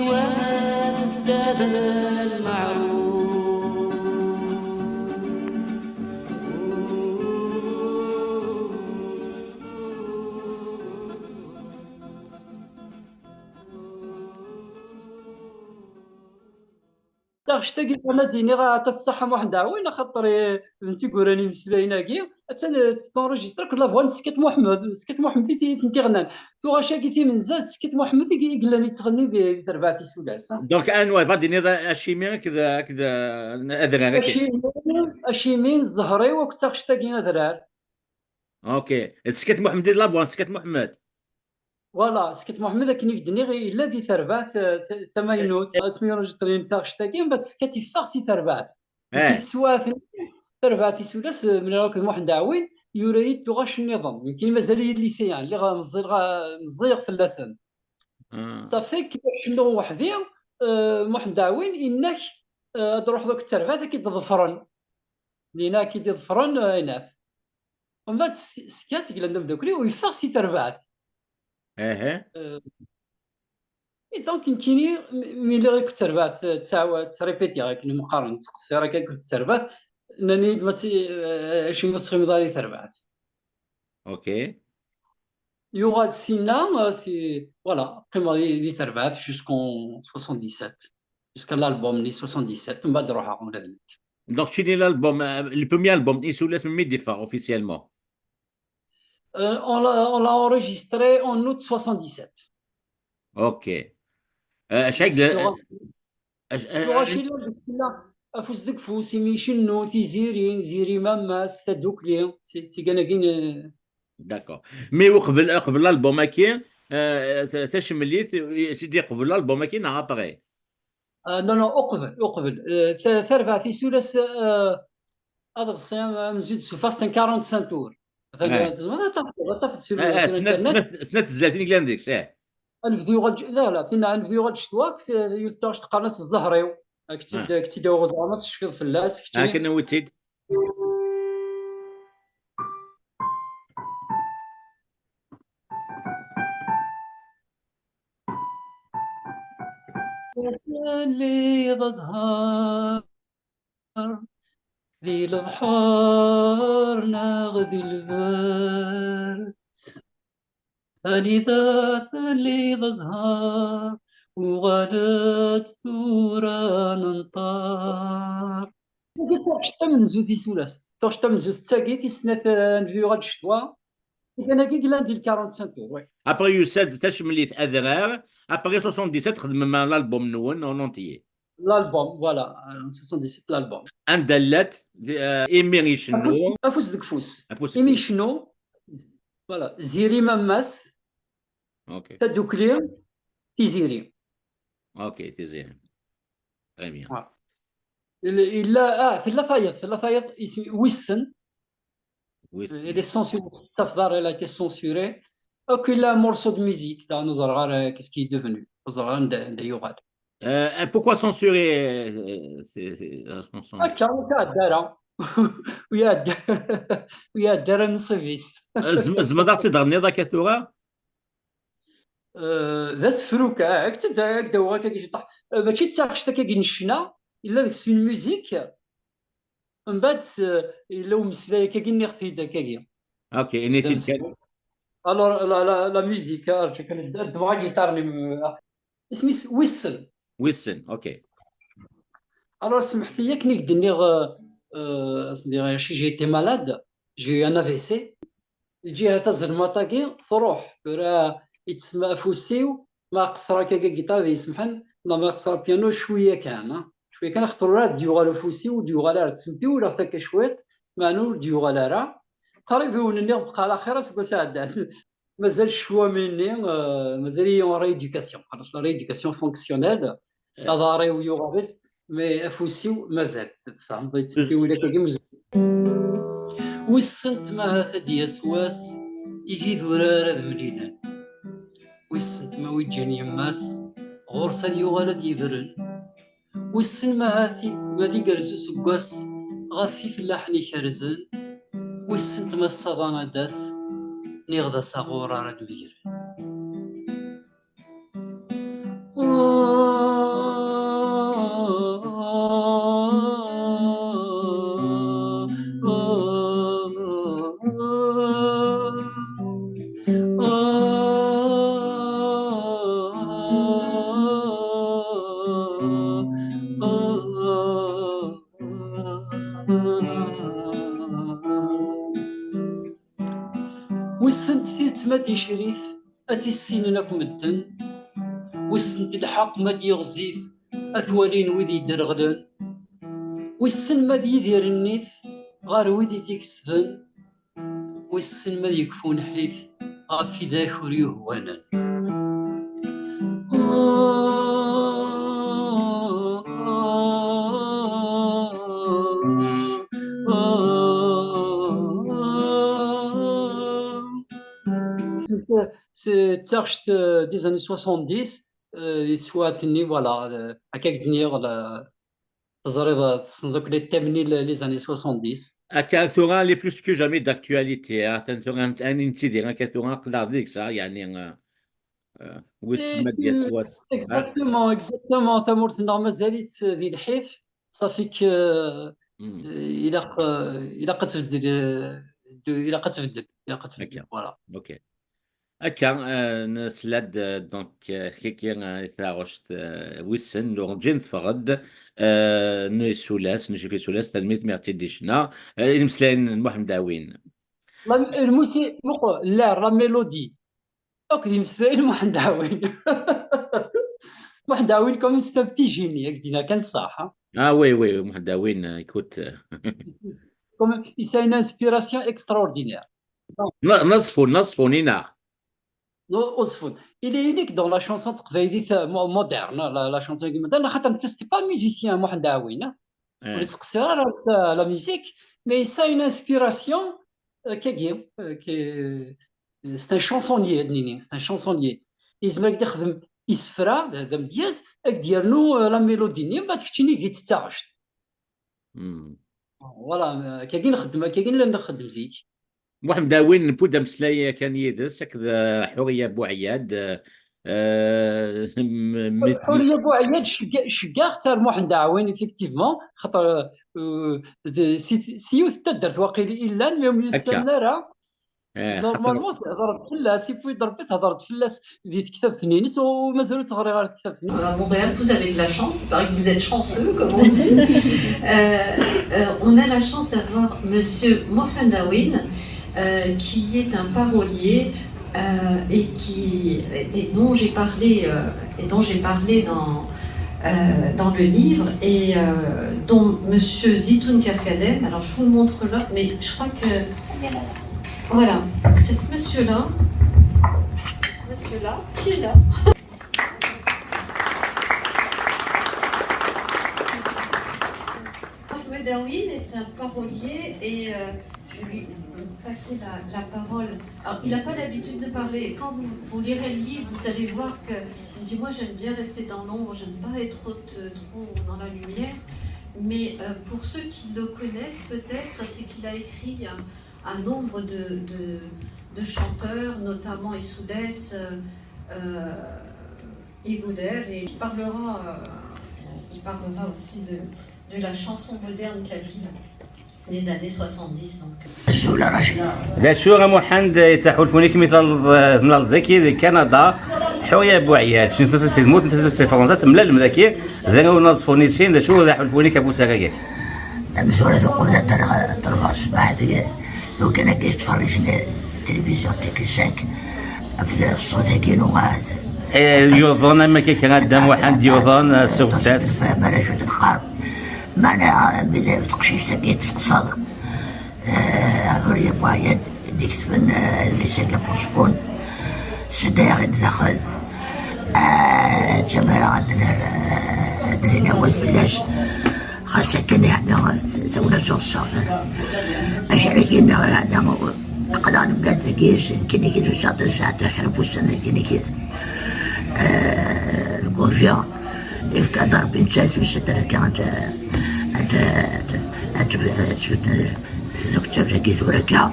وما تدار المعروف. Taɣect-agi, ma d-iniɣ, aṭas ṣṣeḥḥa Muḥend Ɛwin, axaṭer, eh, d netta i yuran imeslayen-agi. Attan, eh, tettunrujistra akk la voix n Skat Muḥemmed. Skat Muḥemmed i t-, i tent-iɣennan. Tuɣac-agi timenza d Skat Muḥemmed i, i yellan yettɣenni di, di terbaɛt Isulas. Donc, anwa, va d-iniḍ acimi akked, akked, eh, adrar akka? Acimi, acimi, zzher-iw akked taɣect-agi adrar. Ok. D Skat Muḥemmed i d la voix n Skat Muḥemmed. Voilà, Skat Muḥemmed, akken i k-d-nniɣ, yella di terbaɛt, eh, t-, tamaynut, asmi yunrujistra taɣect-agi, mbaɛd Skat yeffeɣ si terbaɛt. Di teswiɛt-nni, terbaɛt Isulas, eh, mlaleɣ akked Muḥend Ɛwin, yura-yi-d tuɣac nniḍen. Nekkini mazal-iyi lycéen, lliɣ meẓẓiyeɣ, meẓẓiyeɣ fell-asen. Ah. Ṣafi, kif ad cennuɣ weḥd-i, eh, Muḥend Ɛwin, inna-k, eh, ad d-truḥeḍ akked terbaɛt, ad k-id-ḍefren. Dinna ad k-id-ḍefren, eh, inat. Mbaɛd s-, Skat, yellan d ameddakel-iw, yeffeɣ si terbaɛt. Aha. Eh, et donc, nekkini, m-, mi lliɣ akked terbaɛt, eh, ttɛawa-, ttrépétiɣ akken i m-qqaren, ttqeṣṣireɣ akka akked terbaɛt, nnan-iyi-d ma tt-, eh, acimi ur tettɣimiḍ ara di terbaɛt. Ok. Yuɣal sinna, eh, si, voilà, qqimeɣ di, di terbaɛt jusqu'en soixante-dix-sept. Jusqu'à l'album-nni soixante-dix-sept, mbaɛd ruḥeɣ ula d nekk. Donc, keččini l'album, euh, le premier album n Isulas, melmi d-yeffeɣ officiellement? Euh, on l'a, on l'a enregistré en août soixante-dix-sept. Ok. Euh, acḥal d-, Tuɣac, ac-, euh, tuɣac yellan deg tella, afus deg ufus, imi icennu, tiziri, ziri mammas, tadukli, ti-, tiganagin, euh. D'accord. Mais uqbel, uqbel l'album-agi, euh, ta-, tacemlit, sidi uqbel l'album-agi neɣ après? Ah, non, non, uqbel, uqbel. Eh, ta-, tarbaɛt Isulas, eh, aḍebsi am-, amzun d Sufas, ten quarante-cinq tours. Atan, eh, tzemreḍ ad tafeḍ, ad tafeḍ sur, eh, eh, sur snat, internet. Snat, snat tezlatin i yellan deg-s, eh. Anebdu yuɣal j-, la, la, tinna anebdu yuɣal ǧetwa, k-, yiwet taɣect qqaren-as ẓẓher-iw. Ak-tt-id, ah, ak-tt-id-awiɣ ẓer ma tecfiḍ fell-as, keččini. Akken awi-tt-id. Telliḍ azhar di lebḥer neɣ di lber, anida telliḍ azhar, uɣal-d tura nenṭer. Tagi d taɣect tamenzut Isulas. Taɣect tamenzut d tagi, tis snat, eh, anebdu yuɣal ccetwa. Tiganagi yellan di le quarante-cinq tours, oui. Après, yusa-d tacemlit Adrar. Après soixante-dix-sept, xedmem l'album-nwen en entier. L'album, voilà, euh, en soixante-dix-sept, l'album. Anda llant, euh, imi icennu. Afus, afus deg ufus. Afus deg ufus. Imi icennu, voilà, ziri mammas, ok, tadukli, tiziri. Ok, tiziri. Très bien. Voilà. Il, il a, ah, tella tayeḍ, tella tayeḍ, isem, wissen. Wissen. Elle est censurée. Tafḍar, elle a été censurée. Ok, il a un morceau de musique, da, ur ẓriɣ ara qu'est-ce qui est devenu. Ur ẓriɣ ara anda, anda yuɣal. Euh, pourquoi censurer, euh, ces, ces, la chanson? Akka, ur iɛedda ara. Ur iɛedda, ur iɛedda ara nnṣib-is. Euh, zem-, tzemreḍ ad ɣ-tt-id-terniḍ akka tura? Euh, d asefru kan, ah, ak-tt-id, ad k-d-awiɣ akka ciṭṭaḥ. Euh, mačči d taɣect akka n ccna, yella deg-s une musique. Mbaɛd, euh, yella umeslay akkagi, nniɣ-t-id akkagi. Ok, ini-t-id kan. Alors, la, la, la musique, ah, rǧu kan, ad ddmeɣ agiṭar-nni, euh, isem-is Wissen. Wissen, ok. Alors, semḥet-iyi akken i k-d-nniɣ, euh, euh, j'ai été malade, j'ai eu un A V C. Lǧiha tazelmaṭ-agi truḥ, tura yettsemma afus-iw, ma qeṣṣreɣ akka agiṭar ad iyi-semḥen, neɣ ma qeṣṣreɣ apyanu, cwiya kan, ha? Cwiya kan, axaṭer ur d-yuɣal ufus-iw, ur d-yuɣal ara, ttempiwleɣ-t akka cwiṭ, meɛna ur d-yuɣal ara. Qrib i wen-nniɣ bqa ɛla xir aseggas iɛeddan. Mazal ccwami-nni, euh, mazal-iyi en rééducation. Xaṭer la rééducation fonctionnelle, aḍar-iw yuɣal-d, mais afus-iw mazal. Tfehmeḍ, yettewwi-d akkagi mzul. Wissent ma ahat ad d-yas wass, igidurar ad mlilen. Wissent ma wi ǧǧan yemma-s, ɣur-s ad yuɣal ad yebren. Wissen ma ahat ma d igerrez useggas ɣef ifellaḥen ikerrzen, wissent ma ṣṣaba ad d-tas, niɣ d asaɣur ara d-megren. ma d-icrit, ad tt-issinen akk medden. Wissen d lḥeqq ma d-yiɣzif, ad t-walin wid yedderɣlen. Wissen ma d yidir nnif ɣer wid i t-ikesben. Wissen ma d yekfu lḥif ɣef widak ur yuhwanen. C'est d taɣect, euh, des années soixante-dix, euh, di teswiɛt-nni, voilà, euh, akka i k-d-nniɣ, la, teẓriḍ, euh, tessneḍ akk les thèmes-nni, le- les années soixante-dix. Akka tura, elle est plus que jamais d'actualité, hein. Atan tura, ayen nettidir akka tura, aql-aɣ deg-s, ah, yeɛni, euh, euh, wissen ma d-yas wass. Exactement, exactement. Tamurt-nneɣ mazal-itt di lḥif, ça fait que, euh, ilaq, euh, ilaq ad tbeddel, euh, de- ilaq ad tbeddel, ilaq ad tbeddel, voilà. Ok. Akka, euh, nesla-d, euh, donc, euh, kiki, euh, i taɣect, euh, wissen, urǧin teffeɣ-d, euh, n Isulas, n Jif Isulas, tanemmirt mi ɣ-tt-id-icna, euh, imeslayen n Muḥend Ɛwin. La, lmusi-, muqel, l'air, la mélodie. Akk d imeslayen n Muḥend Ɛwin. Muḥend Ɛwin, comme c'est un petit génie, ak d-iniɣ kan ṣṣeḥ, hein. Ah oui, oui, Muḥend Ɛwin, euh, écoute, euh, comme il a une inspiration extraordinaire. N-, Naẓfun, Naẓfun, i neɣ? Non, Naẓfun. Il est unique dans la chanson taqbaylit, euh, mo- moderne, la, la chanson moderne, xaṭer netta, c'était pas musicien, Muḥend Ɛwin, hein. Ur yettqeṣṣir ara la musique, mais il a une inspiration, euh, kagi, euh, qui est, euh, c'est un chansonnier, ad nini, c'est un chansonnier. Yezmer ad yexdem isefra, d d amedyaz, ad d-yernu, euh, la mélodie-nni, ma d keččini di tettaɣect. Hmm. Voilà, euh, kagi nxeddem, kagi nella nxeddem zik. Muḥend Ɛwin, newwi-d ameslay kan yid-s, akked, euh, Ḥuriya Buɛyad, euh, euh, m- m- Ḥuriya Buɛyad, cegga- ceggaɣ-tt ar Muḥend Ɛwin, effectivement, xaṭer, euh, d- si si yiwet n taddart waqil i llan, mais ur myussanen ara. Eh, xaṭer normalement, tehder-d fell-as, yewwi-d Rebbi, tehder-d fell-as di tektabt-nni-ines, u mazal ur tt-ɣriɣ ara tektabt-nni. À Montréal, vous avez de la chance, il paraît que vous êtes chanceux, comme on dit. Euh, euh, on a la chance d'avoir Monsieur Mohamed Aoun, euh, qui est un parolier, euh, et qui, et dont j'ai parlé, euh, et dont j'ai parlé dans, euh, dans le livre, et, euh, dont Monsieur Zitoun Kerkadem, alors je vous le montre là, mais je crois que, voilà, c'est ce monsieur-là, c'est ce monsieur-là qui est là. Ahmed Aoun est un parolier et, euh, je vais lui passer la, la parole. Alors, il n'a pas l'habitude de parler. Quand vous, vous lirez le livre, vous allez voir que il me dit, moi, j'aime bien rester dans l'ombre, j'aime pas être trop, trop dans la lumière. Mais, euh, pour ceux qui le connaissent peut-être, c'est qu'il a écrit un, un nombre de, de, de chanteurs, notamment Issoudès, euh, euh, Igoudère, et il parlera, euh, il parlera aussi de, de la chanson moderne kabyle des années soixante-dix, donc. D acu a Muḥend, yettaḥulfun-ik mi tlaleḍ, eh, temlaleḍ daki di Kanada, Ḥuriya Buɛyad, tecniḍ tussit si tmurt n Fransa, temlalem daki, d anwa Naẓfun i sin, d acu d aḥulfun-ik ɣef usarag-agi? Amek tura tuqbel ad d-rreɣ, ad d-rreɣ ṣṣbeḥ deg, lukan akka yettferrijen tilivizyu T Q cinq, ɣef ṣṣut-agi n uɣaɛet. Eh, yuḍen am akka kan, a Dda Muḥend, yuḍen, eh, s ugettas. Fehmeɣ ara acu d-neqqar. Meɛna, eh, teqcict-agi tseqsaḍ, eh, Ḥuriya Buɛyad, d-iketben, eh, adlis-agi ɣef Uẓeffun, tsedda-yaɣ-id daxel. Eh, d tamara ad d-nerr, eh, ad d-nini awal fell-as. Xas akken, yeɛni, tawla tuɣ tseɣ. Acḥal i k-yenna, yeɛni, aql-aɣ nemlal deg-s, nekkini i k-id-usiɣ tasaɛet, kra n wussan dagi, nekk-it. Eh, lgurja, yefka-d Rebbi, netta tusa-d akka, ad, ad, ad, ad tbedd lektab-agi tura akka.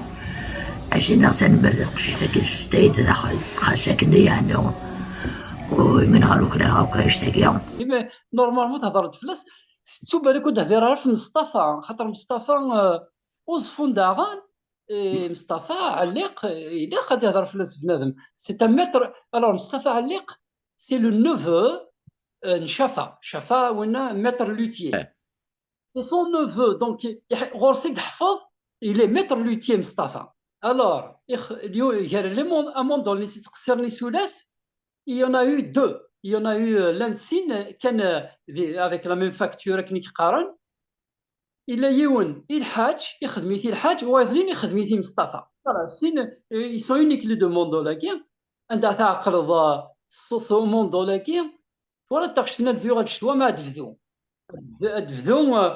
Ad s-iniɣ tanemmirt i teqcict-agi s-, testa-yi-d daxel, xas akken, yeɛni, ur, ur imin ɣer ukraɣ akk annect-agi. Imi, normalement, thedreḍ fell-as, tettu balak ur d-tehdir ara ɣef Meṣṭafa, xaṭer Meṣṭafa, euh, Uẓeffun daɣen, eh, Meṣṭafa Ɛelliq, eh, ilaq ad ihder fell-as bnadem. C'est un maître. Alors, Meṣṭafa Ɛelliq, c'est le neveu, euh, n Cafa. Cafa, winna, maître luthier. Eh. C'est son neveu, donc, i-, ɣur-s i yeḥfeḍ, il est maître luthier, Meṣṭafa. Alors, ix- lyu- gar les mon- amundol-nni s-yettqessiren isulas, il y en a eu deux. Il y en a eu, euh, llan sin, euh, kan, euh, di- avec la même facture, akken i k-qqaren. Illa yiwen i lḥaǧ, ixdem-it i lḥaǧ, wayeḍ-nni ixdem-it i Meṣṭafa. Voilà, sin, euh, ils sont uniques les deux mondoles-agi. Anda tɛeqleḍ, euh, ṣṣut umundol-agi, twalaḍ taɣect-nni ad bduɣ ad ccetwa ma ad bdu. Ad bdu, euh,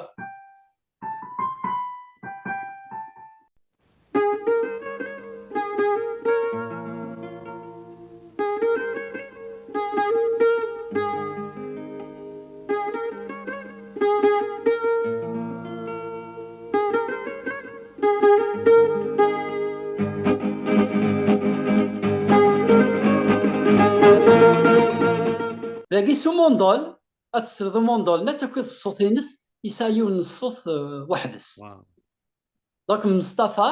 Dagi s umundol, ad tesleḍ umundol, ad takiḍ ṣṣut-ines, yesɛa yiwen n ṣṣut, euh, weḥd-s. Wow. Donc, Meṣṭafa,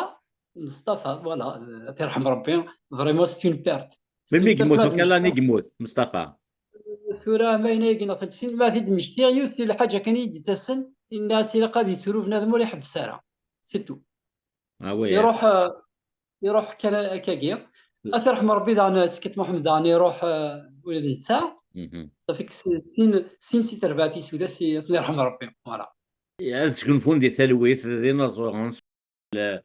Meṣṭafa, voilà, euh, ad t-yerḥem Rebbi, vraiment, c'est une perte. C'est une perte. Melmi i yemmut? Ɣef wacu i yemmut Meṣṭafa? Tura, ma ayen ay neɣ telt snin, ma t-id-mmektiɣ, yiwet n lḥaǧa kan i yi-d-yettasen, yenna-as ilaq ad yettru bnadem, ur iḥebbes ara. C'est tout. Ah ouais. Iruḥ, euh, iruḥ kan akkagi. Ad t-yerḥem Rebbi daɣen, Sket Muḥemmed daɣen iruḥ, euh, ula d netta. Mhm. Ṣafi sin, sin si terbaɛt isulas i, ad ten-yerḥem Rebbi. Voilà. Ad sgunfun di talwit, d inaẓuren, s, eh,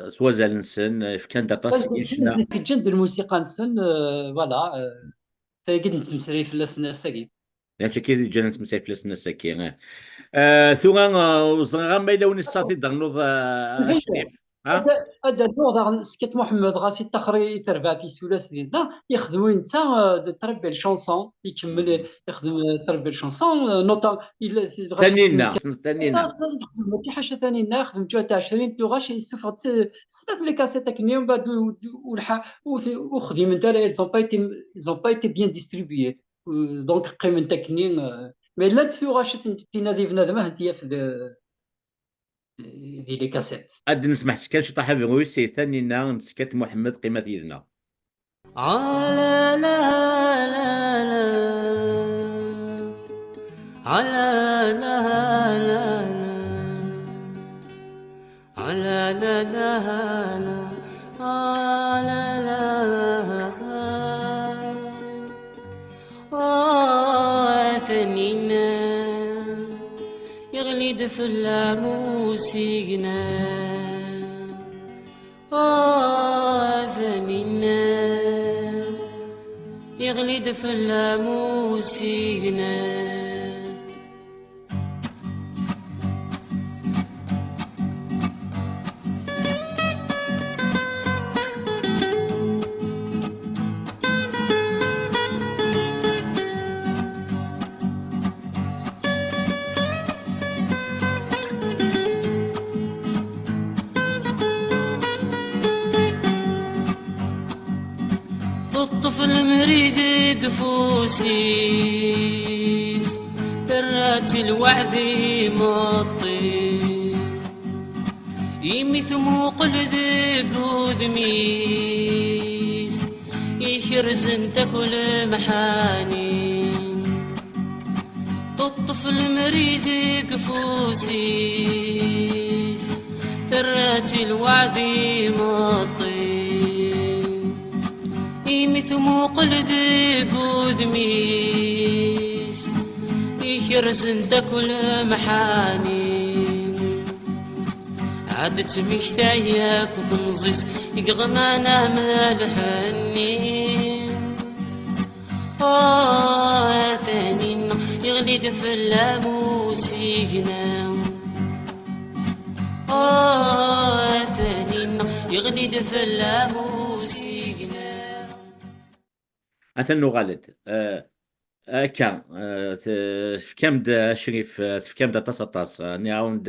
s wazal-nsen, eh, fkan-d aṭas n ccna. Ǧǧan-d lmusiqa-nsen, eh, voilà, eh, tagi d-nettmeslay fell-asen ass-agi. D acu akka i d-ǧǧan ad nettmeslay fell-asen ass-agi, eh. Eh, tura, eh, ur ẓriɣ ma yella win i s-ad t-id-ternuḍ, eh, a Crif. Ha? Ad, ad d-rnuɣ daɣen Sket Muḥemmed, ɣas ittaxer i terbaɛt isulas dinna, ixdem netta, euh, de très belles chansons, ikemmel, mhm, ixdem, euh, très belles chansons, euh, nota-, il, Taninna, Taninna. Mačči ḥaca Taninna, ixdem ǧuɛet ɛecrin tuɣac, yessufeɣ-d s-, snat les cassettes akkenni, mbaɛd u-, u-, ulḥa-, u-, ur xdiment ara, elles ont pas été, elles ont pas été bien distribuées. Euh, donc, qqiment akkenni, euh, mais llant tuɣac tin-, tinna di bnadem, ad tent-yaf de, di les cassettes. Ad nesmeḥs kan ciṭaḥ abṛus i Taninna n Sket Muḥemmed, qqimet yid-neɣ. Ah, Taninna, yeɣli-d fell-am usigna. Ah, Taninna, yeɣli-d fell-am usigna. Teṭṭef lemri deg ufus-is, terra-tt i lweɛd imeṭṭi. Imi tmuqel deg udem-is, ikerzen-t akk lemḥani. Teṭṭef lemri deg ufus-is, terra-tt i lweɛd imeṭṭi. Imi tmuqel deg udem-is, ikerzen-t akk lemḥani. Ad d-tmekta yakk temẓi-s i yeɣman am lḥenni. Ah, a Taninna, yeɣli-d fell-am usigna. Ah, a Taninna, yeɣli-d fell-am usigna. Atan nuɣal-d. Eh, akka, eh, te-, tefkam-d, eh, Crif, eh, tefkam-d aṭas, aṭas. Eh, nniɣ-awen-d,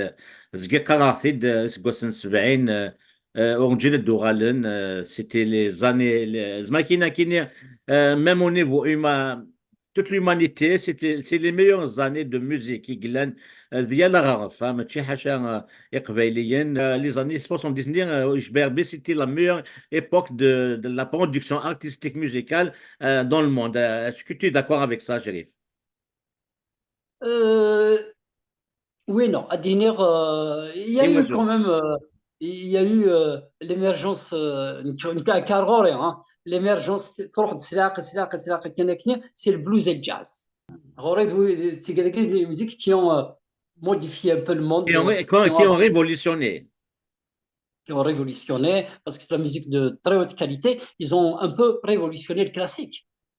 zgiɣ qqareɣ-t-id, eh, iseggasen sebɛin, eh, eh, ur neǧǧi ad d-uɣalen, eh, c'était les années, les, zma kina kini, eh, même au niveau humain, toute l'humanité, c'était, c'est les meilleures années de musique i yellan, eh, di yal aɣref, ah, mačči ḥaca, eh, Iqbayliyen, eh, les années soixante-dix, eh, icba Rebbi, c'était la meilleure époque de, de la production artistique musicale, eh, dans le monde. Eh, est-ce que tu es d'accord avec ça, Crif? Euh, oui, non, ad d-iniɣ, euh, il y a eu quand même, euh, il y a eu euh, l'émergence, euh, nekk nekk akka ar ɣur-i, hein, l'émergence, truḥ-d s leɛqel, s leɛqel, s leɛqel kan akken, c'est le blues et le jazz. Ɣur-i d wi-, d tigert-agi, les musiques qui ont euh, modifié un peu le monde, Qui ont, euh, qui ont, qui ont qui ont révolutionné. qui ont révolutionné, parce que c'est la musique de très haute qualité, ils ont un peu révolutionné le classique.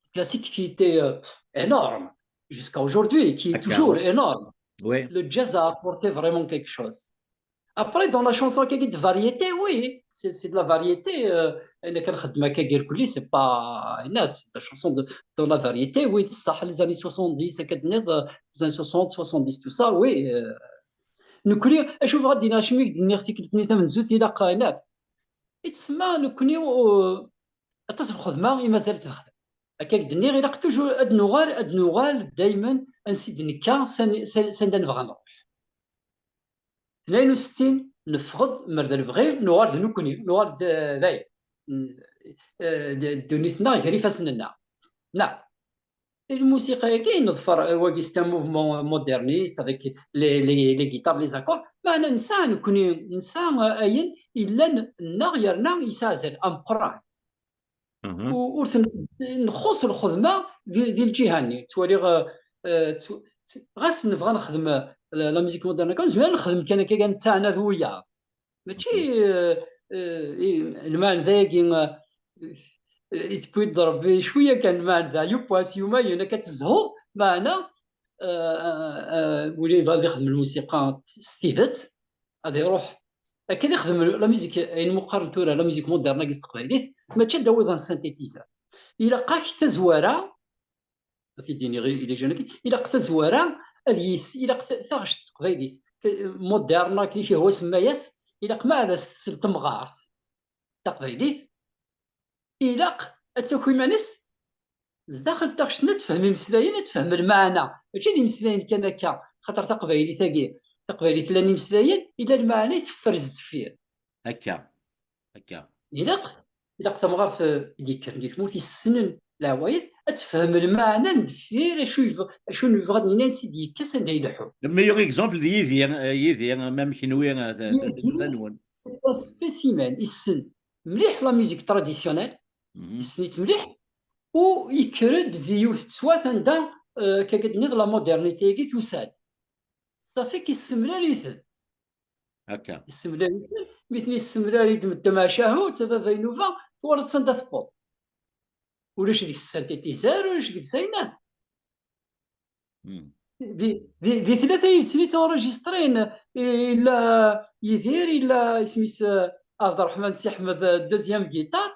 Le classique qui était euh, énorme jusqu'à aujourd'hui, qui est D'accord, toujours oui. Énorme. Oui. Le jazz a apporté vraiment quelque chose. Après, dans la chanson qui est de variété, oui, c'est c'est de la variété. Euh, أنا كنخدم هكا غير كلي, c'est pas, لا, c'est de la chanson de, dans la variété, oui, صح, les années soixante-dix, هكا تنيض, euh, les années soixante, soixante-dix, tout ça, oui. Euh. نكوني اشوف غادي ناشميك دنيغ تيكلتني تمنزوت الى قاينات. يتسمى نكوني و- اتصل خدمه اما زالت تخدم. هكاك دنيغ الى توجور اد نوغال اد نوغال دائما انسيد نكا سن سن سن دنفغ نروح. اثنين وستين نفغد مرد البغي نوغال نكوني نوغال داي. دونيتنا غير فاسننا. نعم. الموسيقى كاين نظفر واقي c'est un mouvement moderniste avec les les les guitares, les accords, ما انا نسى نكوني نسى اين الا نغيرنا يسازل امقران. ورث نخص الخدمه ذي الجهه ني توالي غاس نبغى نخدم. La musique moderne كان زمان نخدم كان كان تاعنا ذويا. ماشي آه، آه، إيه، المعنى ذاكي آه، يتكوي ضرب شويه كان المعنى ذا يبواس يوما يونا كتزهو معنا. آه، آه، آه، ولي يبغى يخدم الموسيقى ستيفت غادي يروح. لكن يخدم لا ميوزيك يعني مقارنه لا ميوزيك مودرن كيس تقبايليت ماشي داوي ذا سانتيتيزر. الا قاك تزواره غادي يديني غير الا جانك الا قتا زواره هذه يس الا قتا تاغش تقبايليت مودرن كي هو سماياس الا ما على سلطه مغارث تقبايليت. إلاق أتاكو إيمانس زداخل تاغشتنا تفهم إمسلاين تفهم المعنى ماشي دي إمسلاين كان هكا. خاطر تقبايلي تاقي تقبايلي تلان إمسلاين إلا المعنى يتفرز دفير. هكا هكا إلاق إلاق تمغارت ديكر دي ثمورت يسنن العوايد أتفهم المعنى ندفير أشو يف أشو نبغى نينا سيدي كاس عنده يلحو. Le meilleur exemple de Yidir, euh, Yidir, même كنوي تنون. C'est un spécimen يسن مليح la musique traditionnelle. Yessen-itt mliḥ u yekker-d di yiwet n teswat anda euh, kagad-nniḍ la modernité agi tusa-d. Safi k-yessemlal-iten. Akka. Yessemlal-iten, mi ten-yessemlal-id medden macahu d tababa inuba twalaḍ sanda tewweḍ. Ulac deg-s synthétiseur, ulac deg-s aynat. Di, di, di tlata yid-sen i ttenrejistrin, illa Yidir, illa isem-is Ɛebderreḥman Si Ḥmed, deuxième guitare,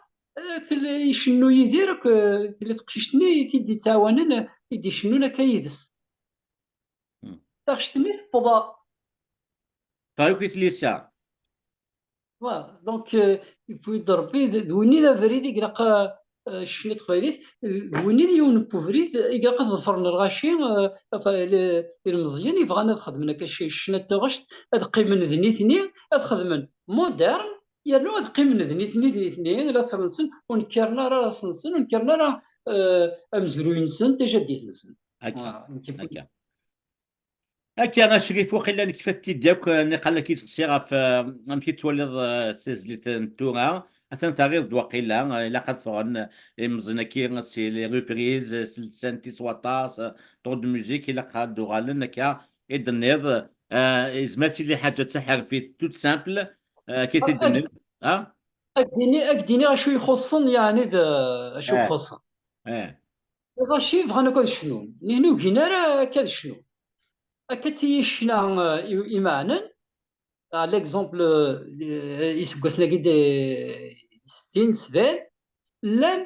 icennu Yidir akked tella teqcict-nni i t-id-yettɛawanen, i d-icennun akka yid-s. Taɣect-nni tewweḍ. Taɣ akk i tlisa. Voilà, donc euh, yewwi-d Rebbi d win i d abrid i ilaq ccna n teqbaylit, d win i d yiwen n ubrid i ilaq ad ḍefren lɣaci, ilmeẓyen yebɣan ad xedmen akka ccna n taɣect, ad qqimen d nitni, ad xedmen modern, yernu ad qqimen d nitni d nitni, laṣel-nsen ur nekkiren ara laṣel-nsen, ur nekkiren ara amezruy-nsen, tajaddit-nsen. Akka. Akka a Crif, waqila nekfa-t-id akk, niqal ad k-id-sqsiɣ ɣef amek i tettwaliḍ tazlit n tura. Atan terriḍ-d waqila ilaq ad ffɣen imẓin-agi si les reprises, si lsan-t s waṭas, trop de musique, ilaq ad d-uɣalen akka i d-tenniḍ. Yezmer ad tili ḥaǧa d taḥerfit toute simple, akka i t-id-tenniḍ. Ad k-d-iniɣ acu ixuṣṣen, yeɛni d acu ixuṣṣen. Lɣaci bɣan akk ad cnun, nihin ur gin ara akka ad cnun. Akka d tiyi ccna imeɛnen, à l'exemple iseggasen-agi d settin, sebɛin, llan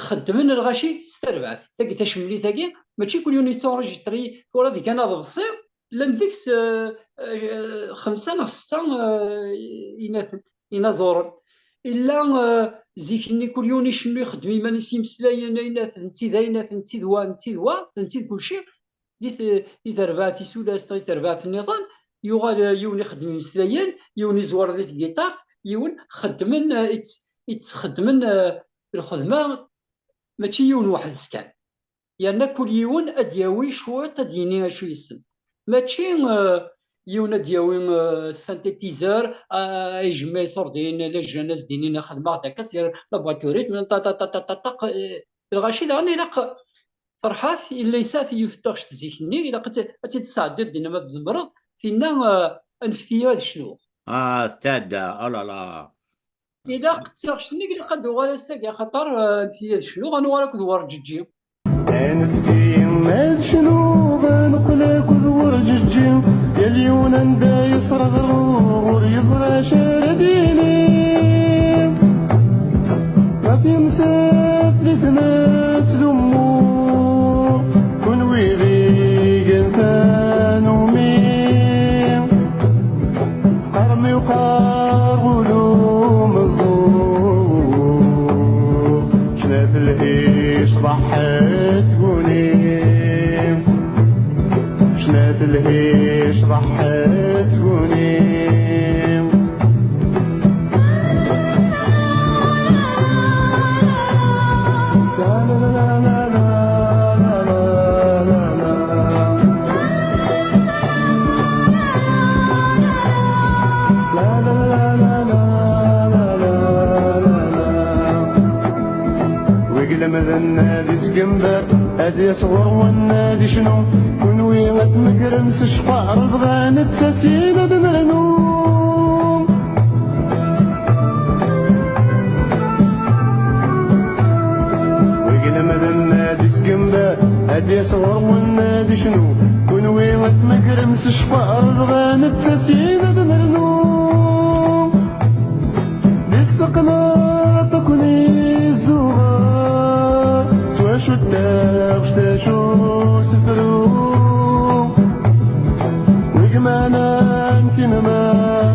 xeddmen lɣaci s terbaɛt. Tagi tacemlit-agi, mačči kul yiwen yettunrejistri, tura di kan aḍebsi, llan deg-s xemsa neɣ setta inaten. Inaẓuren. Illa zik-nni kul yiwen icennu ixeddem iman-is imeslayen, aynat, netta d aynat, netta d wa, netta d wa, netta d kulci, di terbaɛt isulast, di terbaɛt nniḍen, yuɣal yiwen ixeddem imeslayen, yiwen iẓwer di tgiṭart, yiwen xeddmen, ittxeddmen lxedma mačči yiwen weḥd-s kan. Yerna kul yiwen ad d-yawi cwiṭ ad d-yini acu yessen. Mačči yiwen ad d-yawi, euh, synthétiseur, euh, ijemma iṣurdiyen, la jeunes ad s-d-inin xedmeɣ-d akka, c'est la boîte au rythme, ta, ta, ta, ta, ta, ta, euh, lɣaci daɣen ilaq Ferḥat, yella yesɛa yiwet n taɣect zik-nni, ilaq ad tt-, ad tt-id-tesɛeddiḍ dinna ma tzemreḍ, tinna, euh, anfet-iyi ad cnuɣ. Ah, tadda, oh là là. Ilaq d taɣect-nni, ilaq ad uɣal ass-agi, axaṭer, euh, anfet-iyi ad cnuɣ, ad nuɣal akked Werǧeǧǧi. Anfet-iyi ad cnuɣ, ad neqqel akked Werǧeǧǧi. Yal yiwen anda yesreɣ ur yeẓri acu ara d-yini. Ɣef yemsefliten ad ttdummu, kunwi d igan tanumi. Qqarem yuqar wudum ẓẓur, cnat lhic ḍaḥet tguni. Cnat lhic ḍaḥet tguni. Wi ilemden ad isgember, ad yas ɣur-wen ad icnu. Kunwi ad tmegrem s ccqar, bɣan d tasin ad nernu. Wi ilemden ad isgember, ad yas ɣur-wen ad icnu. Kunwi ad tmegrem s ccqar, bɣan d tasin ad nernu. Di tseqneṭ akk n izuɣar, s wacu d taɣect, acu sefru. Wi imanen tinma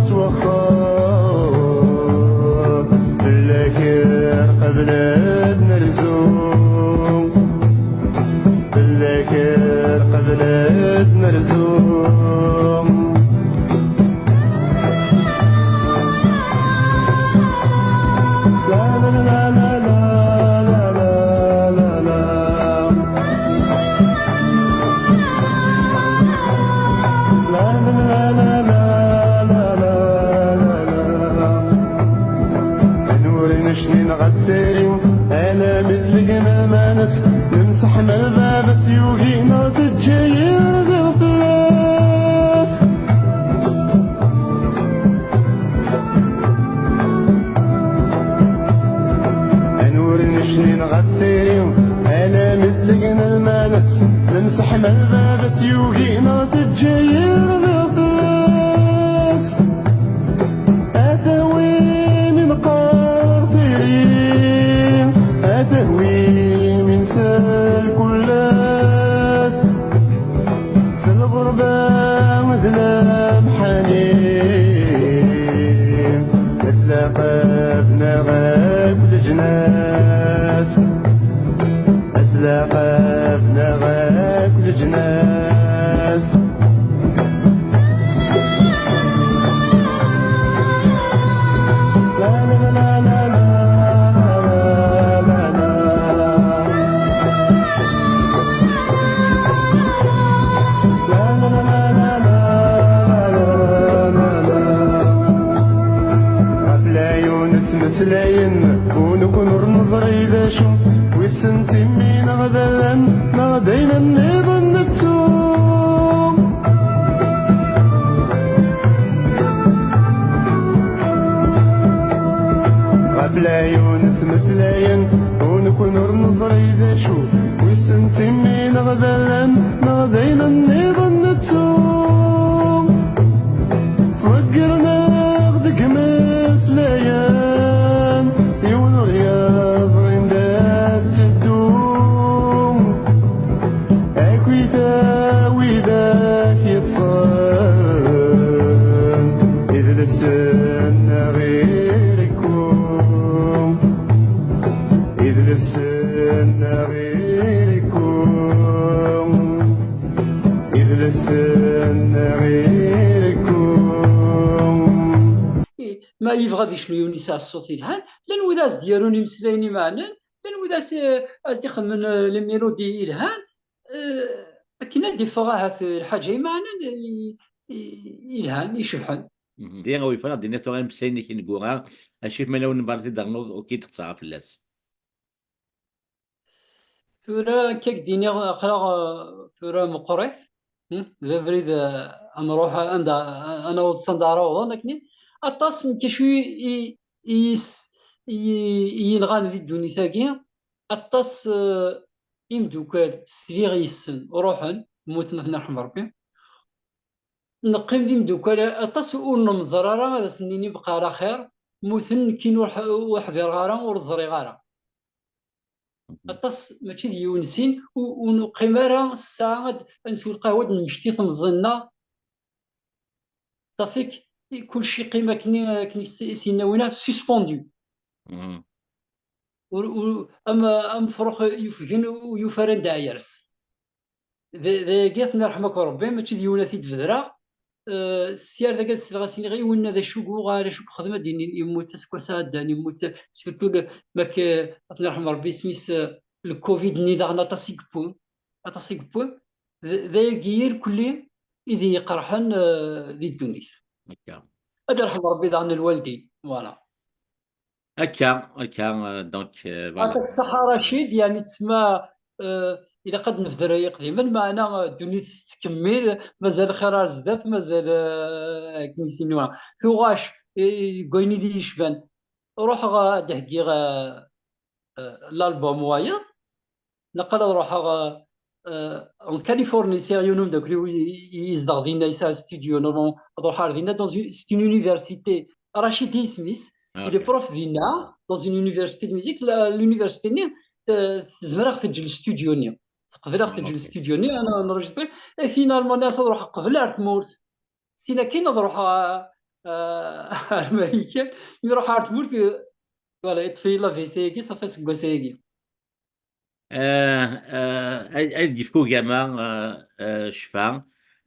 s wexxer, fell-ak qbel ad nerzu. Fell-ak qbel ad nerzu. Ad nurin cnin ɣef tayri, alammi d legna lmanes, nemseḥma lbab-s yugi neɣ teǧǧa-yi rdiɣ fell-as. Ad nurin cnin ɣef tayri, alammi d legna lmanes, nemseḥma lbab-s yugi neɣ teǧǧa-yi rdiɣ fell-as. Ata wi mi neqqar tiri, ata wi mi nsal kullas. S lɣerba d lemḥani, ad tlaqab neɣ akk leǧnas. Ad tlaqab neɣ akk leǧnas. Ɣef leɛyun ttmeslayen, u nekkni ur neẓri d acu. Wissen d timmi neɣ d allan, neɣ d ayen nniḍen nettu. Ɣef leɛyun ttmeslayen, u nekkni ur neẓri d acu. Wissen d timmi neɣ d allan, neɣ d ayen nniḍen nettu. Ttḍeggren-aɣ deg imeslayen, yiwen ur yeẓri anda tetteddu. Akkit a widak yeṭṭsen idles-nneɣ irekku, idles-nneɣ irekku, idles-nneɣ irekku. Ma yebɣa ad yecnu yiwen yesɛa ṣṣut yelhan, llan wid ara s-d-yarun imeslayen imeɛnen, llan wid ara s-, ara s-d-ixedmen, eh, les mélodies yelhan, eh, akken ad d-iffeɣ ahat, eh, lḥaǧa imeɛnen, eh, i- yelhan, icebḥen. Di awifan ad d-iniḍ tura imsayen-ik ineggura, acif ma lawen n barra tidernuḍ ur k-id-teqṣaɣ fell-as. Tura akka k-d-iniɣ aql-aɣ, eh, tura meqqrit, hmm, d abrid, eh, ad nruḥ anda, ad naweḍ s anda ara awḍen akkenni. Aṭas n kacu i, i, i, i, i yenɣan di ddunit-agi, aṭas, eh, imdukkal sliɣ yes-sen ruḥen, mmuten, ad ten-irḥem Rebbi. Neqqim d imdukkal aṭas ur nemẓer ara, ad asen-nini bqa ɛla xir, mmuten, nekkin ur ḥ-, ur ḥdireɣ ara, ur ẓriɣ ara. Aṭas, mačči d yiwen sin, ur, ur neqqim ara ssaɛa ad, ad neswi lqahwa, ad nemmekti temẓi-nneɣ. Ṣafi, kulci yeqqim akken, akken i s-, i s-yenna winna, suspendu. Ur, ur, am, am ufrux yufgen, ur yufi ara anda ara yers. D, d ayagi ad ten-irḥem akk Rebbi, mačči d yiwen ad t-id-bedreɣ. Eh, sya ar dagi ad sleɣ ad s-iniɣ i winna d acu yuɣal, acu yexdem, ad d-inin yemmut aseggas iɛeddan, yemmut, surtout le, mak, eh, ad ten-irḥem Rebbi, isem-is, eh, le covid-nni daɣen aṭas i yewwi, aṭas i yewwi. D, d ayagi irkelli i d iyi-iqerḥen, eh, di ddunit. Akka. Ad irḥem Rebbi daɣen lwaldin, voilà. Akka, akka, euh, donc, euh, voilà. Aṭak ṣaḥa Racid, yani tsemma, euh, ilaq ad nebder ay iqdimen, meɛna, euh, ddunit tettkemmil, mazal xir ar zdat, mazal, euh, akken i s-nniɣ. Tuɣac, i, deg wayen i d-yecban, ruḥeɣ ad d-heggiɣ, euh, euh, l'album wayeḍ, naqal ad ruḥeɣ, euh, euh, en Californie, sɛiɣ yiwen umeddakel-iw i, i, i yezdeɣ dinna, yesɛa studio, normalement, ad ruḥeɣ ar dinna, dans une, c'est une université, Rachid i yisem-is, il est prof dinna, dans une université de musique, la, l'université-nni, te-, tezmer ad ɣ-teǧǧ le studio-nni. Teqbel ad ɣ-teǧǧ le studio-nni, ad n-, enregistrer. Et finalement, nniɣ-as ad ruḥeɣ qbel ar tmurt. Sin akin ad ruḥeɣ, euh, ar Marikan, mi ruḥeɣ ar tmurt, euh, voilà, yeṭṭef-iyi l'A V C-agi, ṣafi aseggas-agi. Ah, ah, ay, ay d-yefk ugama, ah, ah, ccfa.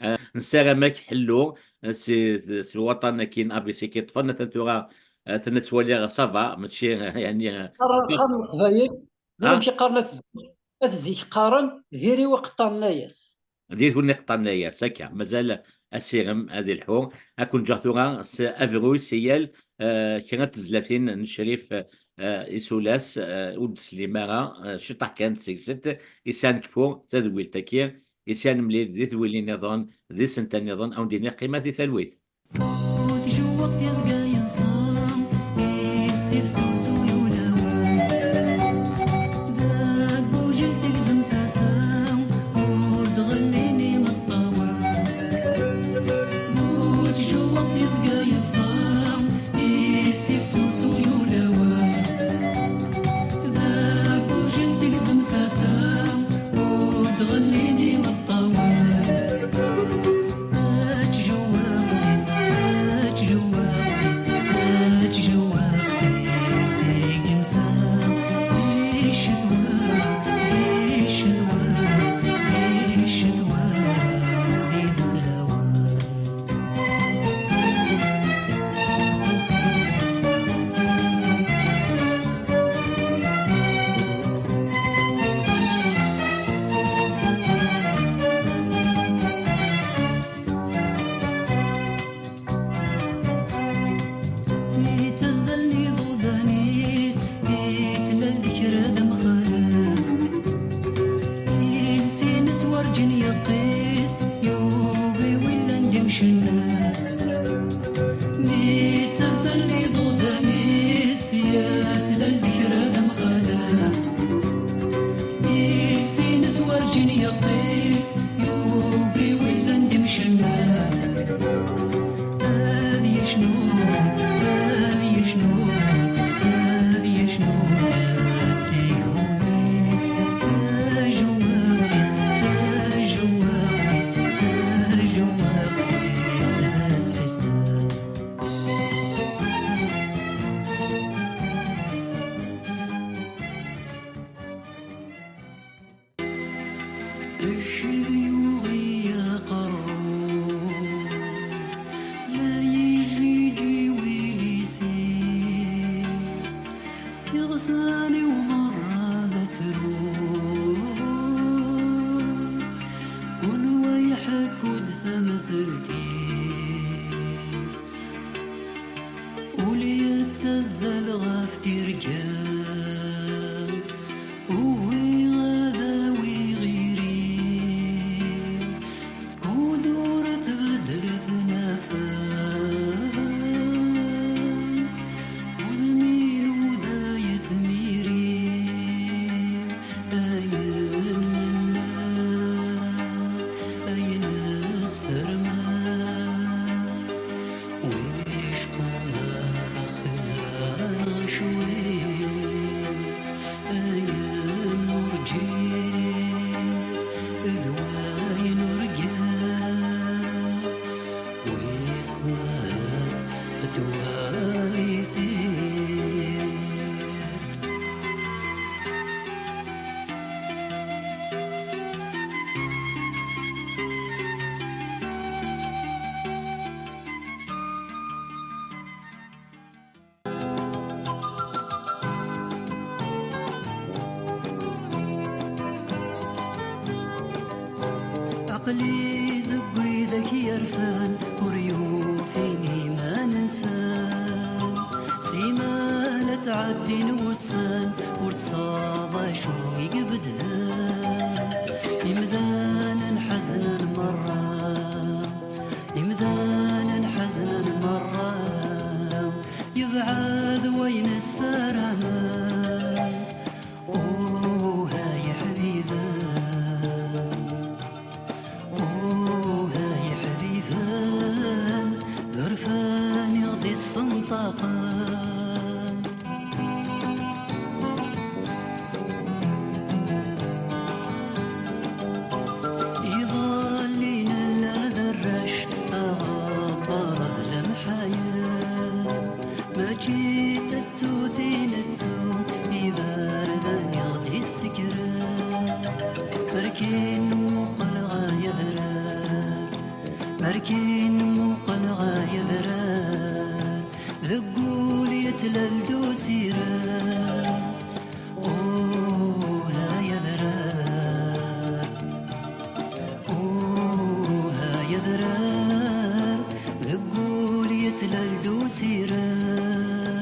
Ah, nessaram-ak ḥellu, ah, si, si lwaṭan-agi n A V C k-iṭṭfen, atan tura, ah, atan ttwaliɣ ça va, mačči, ah, yani, ah, qqaren, qqaren Leqbayel, ẓer amek i qqaren at zik, at zik qqaren, diri wa qeṭṭan layas. Diri wa qeṭṭan layas, akka, mazal asirem ad ilḥu. Ad ken-ǧǧeɣ tura s abruy, s yal, ah, kra n tezlatin n Crif, ah, Isulas, ah, ur d-teslim ara, ah, ciṭṭaḥ kan seg-sent, i sɛan kfu tadwilt-agi, i sɛan mlil di tedwilin niḍen, di senta niḍen, ad wen-d-iniɣ qqimet di talwit. Ur tjewweq tiẓga yenṣan, issifsus uyulawen. Deg ujel tegzem tasa, ur d-ɣellin imeṭṭawen. Ur tjewweq tiẓga yenṣan, issifsus uyulawen. Deg ujel tegzem tasa, ur d-ɣellin imeṭṭawen. Mi ttazzalen iḍudan-is, i tlal d kra d amxalef. Iles-ines werǧin yeqqis, yugi win llan d imcennef. Mi ttazzalen iḍudan-is, i tlal d kra d amxalef. Iles-ines werǧin yeqqis, yugi win llan d imcennef. Ad yecnu, ad yecnu, ad yecnu zdat tihuni-s. Ajewwaq-is, ajewwaq-is, ajewwaq-is d asḥissef. Ccib yuɣ-iyi aqerru, la yejjiǧiw iles-is, iɣsan-iw merra la ttrun. Kunwi ḥekku-d tamsalt-is. Azal ɣef tirga, uwiɣ ad awiɣ iri, skud ur tbeddel tnafa. Udem-inu da yettmiri, ayen menna, ayen sserma. Wicqa axlan ɣecwi, ayen urǧi d wayen urga, wis snat twaliti. Aql-i zeg widak yerfan, ur yufin iman-nsen. Simmal ad ttɛeddin wussan, ur tsaḍ acu i ibedden. Imdanen ḥeznen merra, imdanen ḥeznen merra, yebɛed wayen ssaramen. Uh, ay iḥbiben, uh, ay iḥbiben, d urfan i ɣ-d-issenṭaqen. Iḍelli nella d arrac, aɣebbar d lemḥayen. Mačči d tattut i nettu, iberdan i ɣ-d-issekren. Ar kin muqleɣ ay adrar, ar kin muqleɣ ay adrar, deg wul yettlal-d usirem. Uh, ay adrar, uh, ay adrar, deg wul yettlal-d usirem.